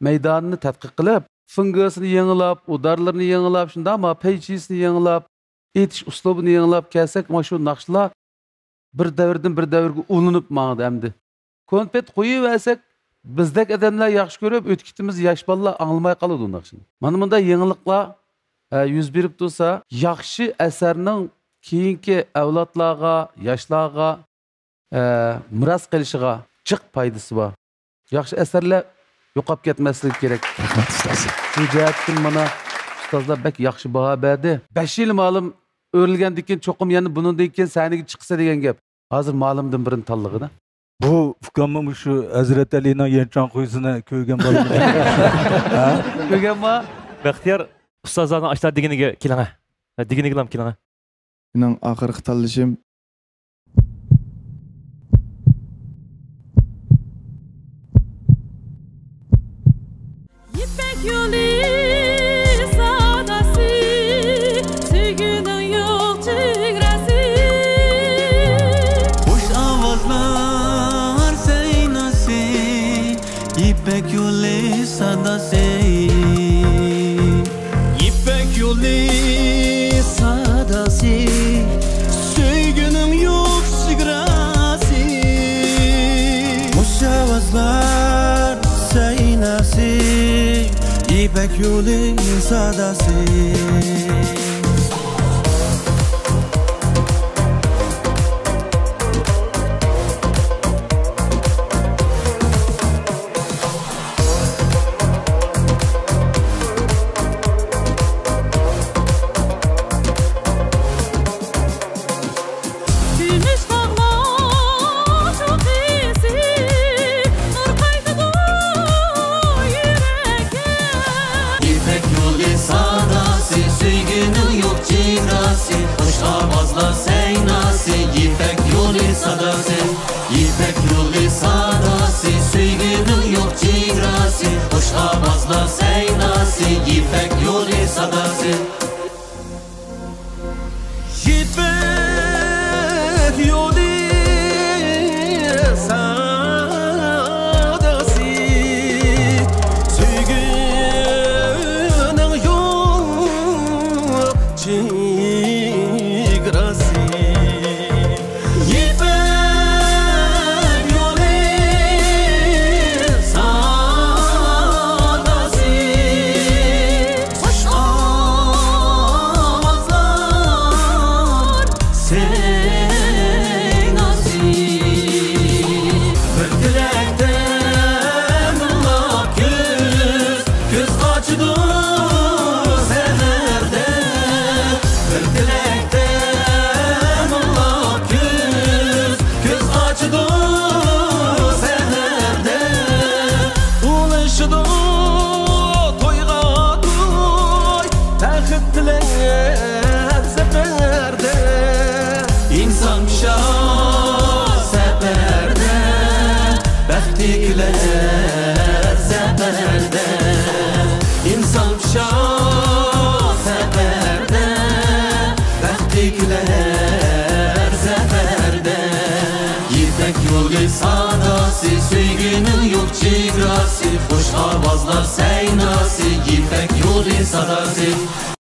مەيدانىنى تەتقىق قىلىپ، فېڭگېسىنى يېڭىلاپ، ئۇدارلىرىنى يېڭىلاپ، شۇنداقمۇ پەيچىسىنى يېڭىلاپ، ئېيتىش ئۇسلۇبىنى يېڭىلاپ كەلسەك، مانا شۇ ناخشىلار بىر دەۋردىن بىر دەۋرگە ئۇلىنىپ ماڭدى ئەمدى. كونفېت قويۇۋەرسەك، بىزدەك ئادەملەر ياخشى كۆرۈپ، ئۆتۈپ كېتىمىز، ياش بالىلار ئاڭلىماي قالىدۇ ناخشىنى. مانا مۇنداق يېڭىلىقلار، ئە، يۈز بېرىپ تۇرسا، ياخشى ئەسەرنىڭ كېيىنكى ئەۋلادلارغا، ياشلارغا، ئە، مىراس قېلىشىغا جىق پايدىسى بار. ياخشى ئەسەرلەر يوقاپ كەتمەسلىكى كېرەك. رەھمەت، ئۇستاز. شۇ جەھەتتىن مانا ئۇستازلار بەك ياخشى باھا بەردى. بەش يىل مالىم ئۆرۈلگەندىن كېيىن، چوقۇم يەنە بۇنىڭدىن كېيىن سەھنىگە چىقسا دېگەن گەپ. ھازىر مالىمدىن بىرنى تاللىغىنا. بۇ ئۇكاممۇ مۇشۇ ھەزرەت ئەلىنىڭ يەنچاڭ خۇيزىنى كۆرگەن بالا؟ ھە؟ كۆرگەنما؟ بەختىيار ئۇستازلارنىڭ ئاشۇنداق دېگىنىگە كېلىڭە. ھە، دېگىنىگىلا كېلىڭە. مېنىڭ ئاخىرقى تاللىشىم. يىپەك يولى ساداسى، سۆيگۈنىڭ يوق چېگراسى. خۇش ئاۋازلار سەيناسى، يىپەك يولى ساداسى. يىپەك يولى ساداسى، سۆيگۈنىڭ يوق چېگراسى. خۇش ئاۋازلار سەيناسى، يىپەك يولى ساداسى. كۈمۈش تاغلار چوققىسى، نۇر قايتىدۇ يۈرەككە. يىپەك يولى ساداسى، سۆيگۈنىڭ يوق چېگراسى، خۇش ئاۋازلار سەيناسى، يىپەك يولى ساداسى. يىپەك يولى ساداسى، سۆيگۈنىڭ يوق چېگراسى، خۇش ئاۋازلار سەيناسى، يىپەك يولى ساداسى. يىپەك يولى ساداسى، سۆيگۈنىڭ يوق چېگراسى. يىپەك يولى ساداسى، خۇش ئاۋازلار سەيناسى. بىر تىلەكتە مىڭلاپ كۈز، كۈز قاچىدۇ سەھەردە. بىر تىلەكتە مىڭلاپ كۈز، كۈز قاچىدۇ سەھەردە. ئۇلىشىدۇ تويغا توي، بەخت تىلەپ سەپەردە. ئىنسان پىشا سەپەردە، بەختلىكلەر سەپەردە. ئىنسان پىشا سەپەردە، بەختلىكلەر سەپەردە. يىپەك يولى ساداسى، سۆيگۈنىڭ يوق چېگراسى، خۇش ئاۋازلار سەيناسى، يىپەك يولى ساداسى.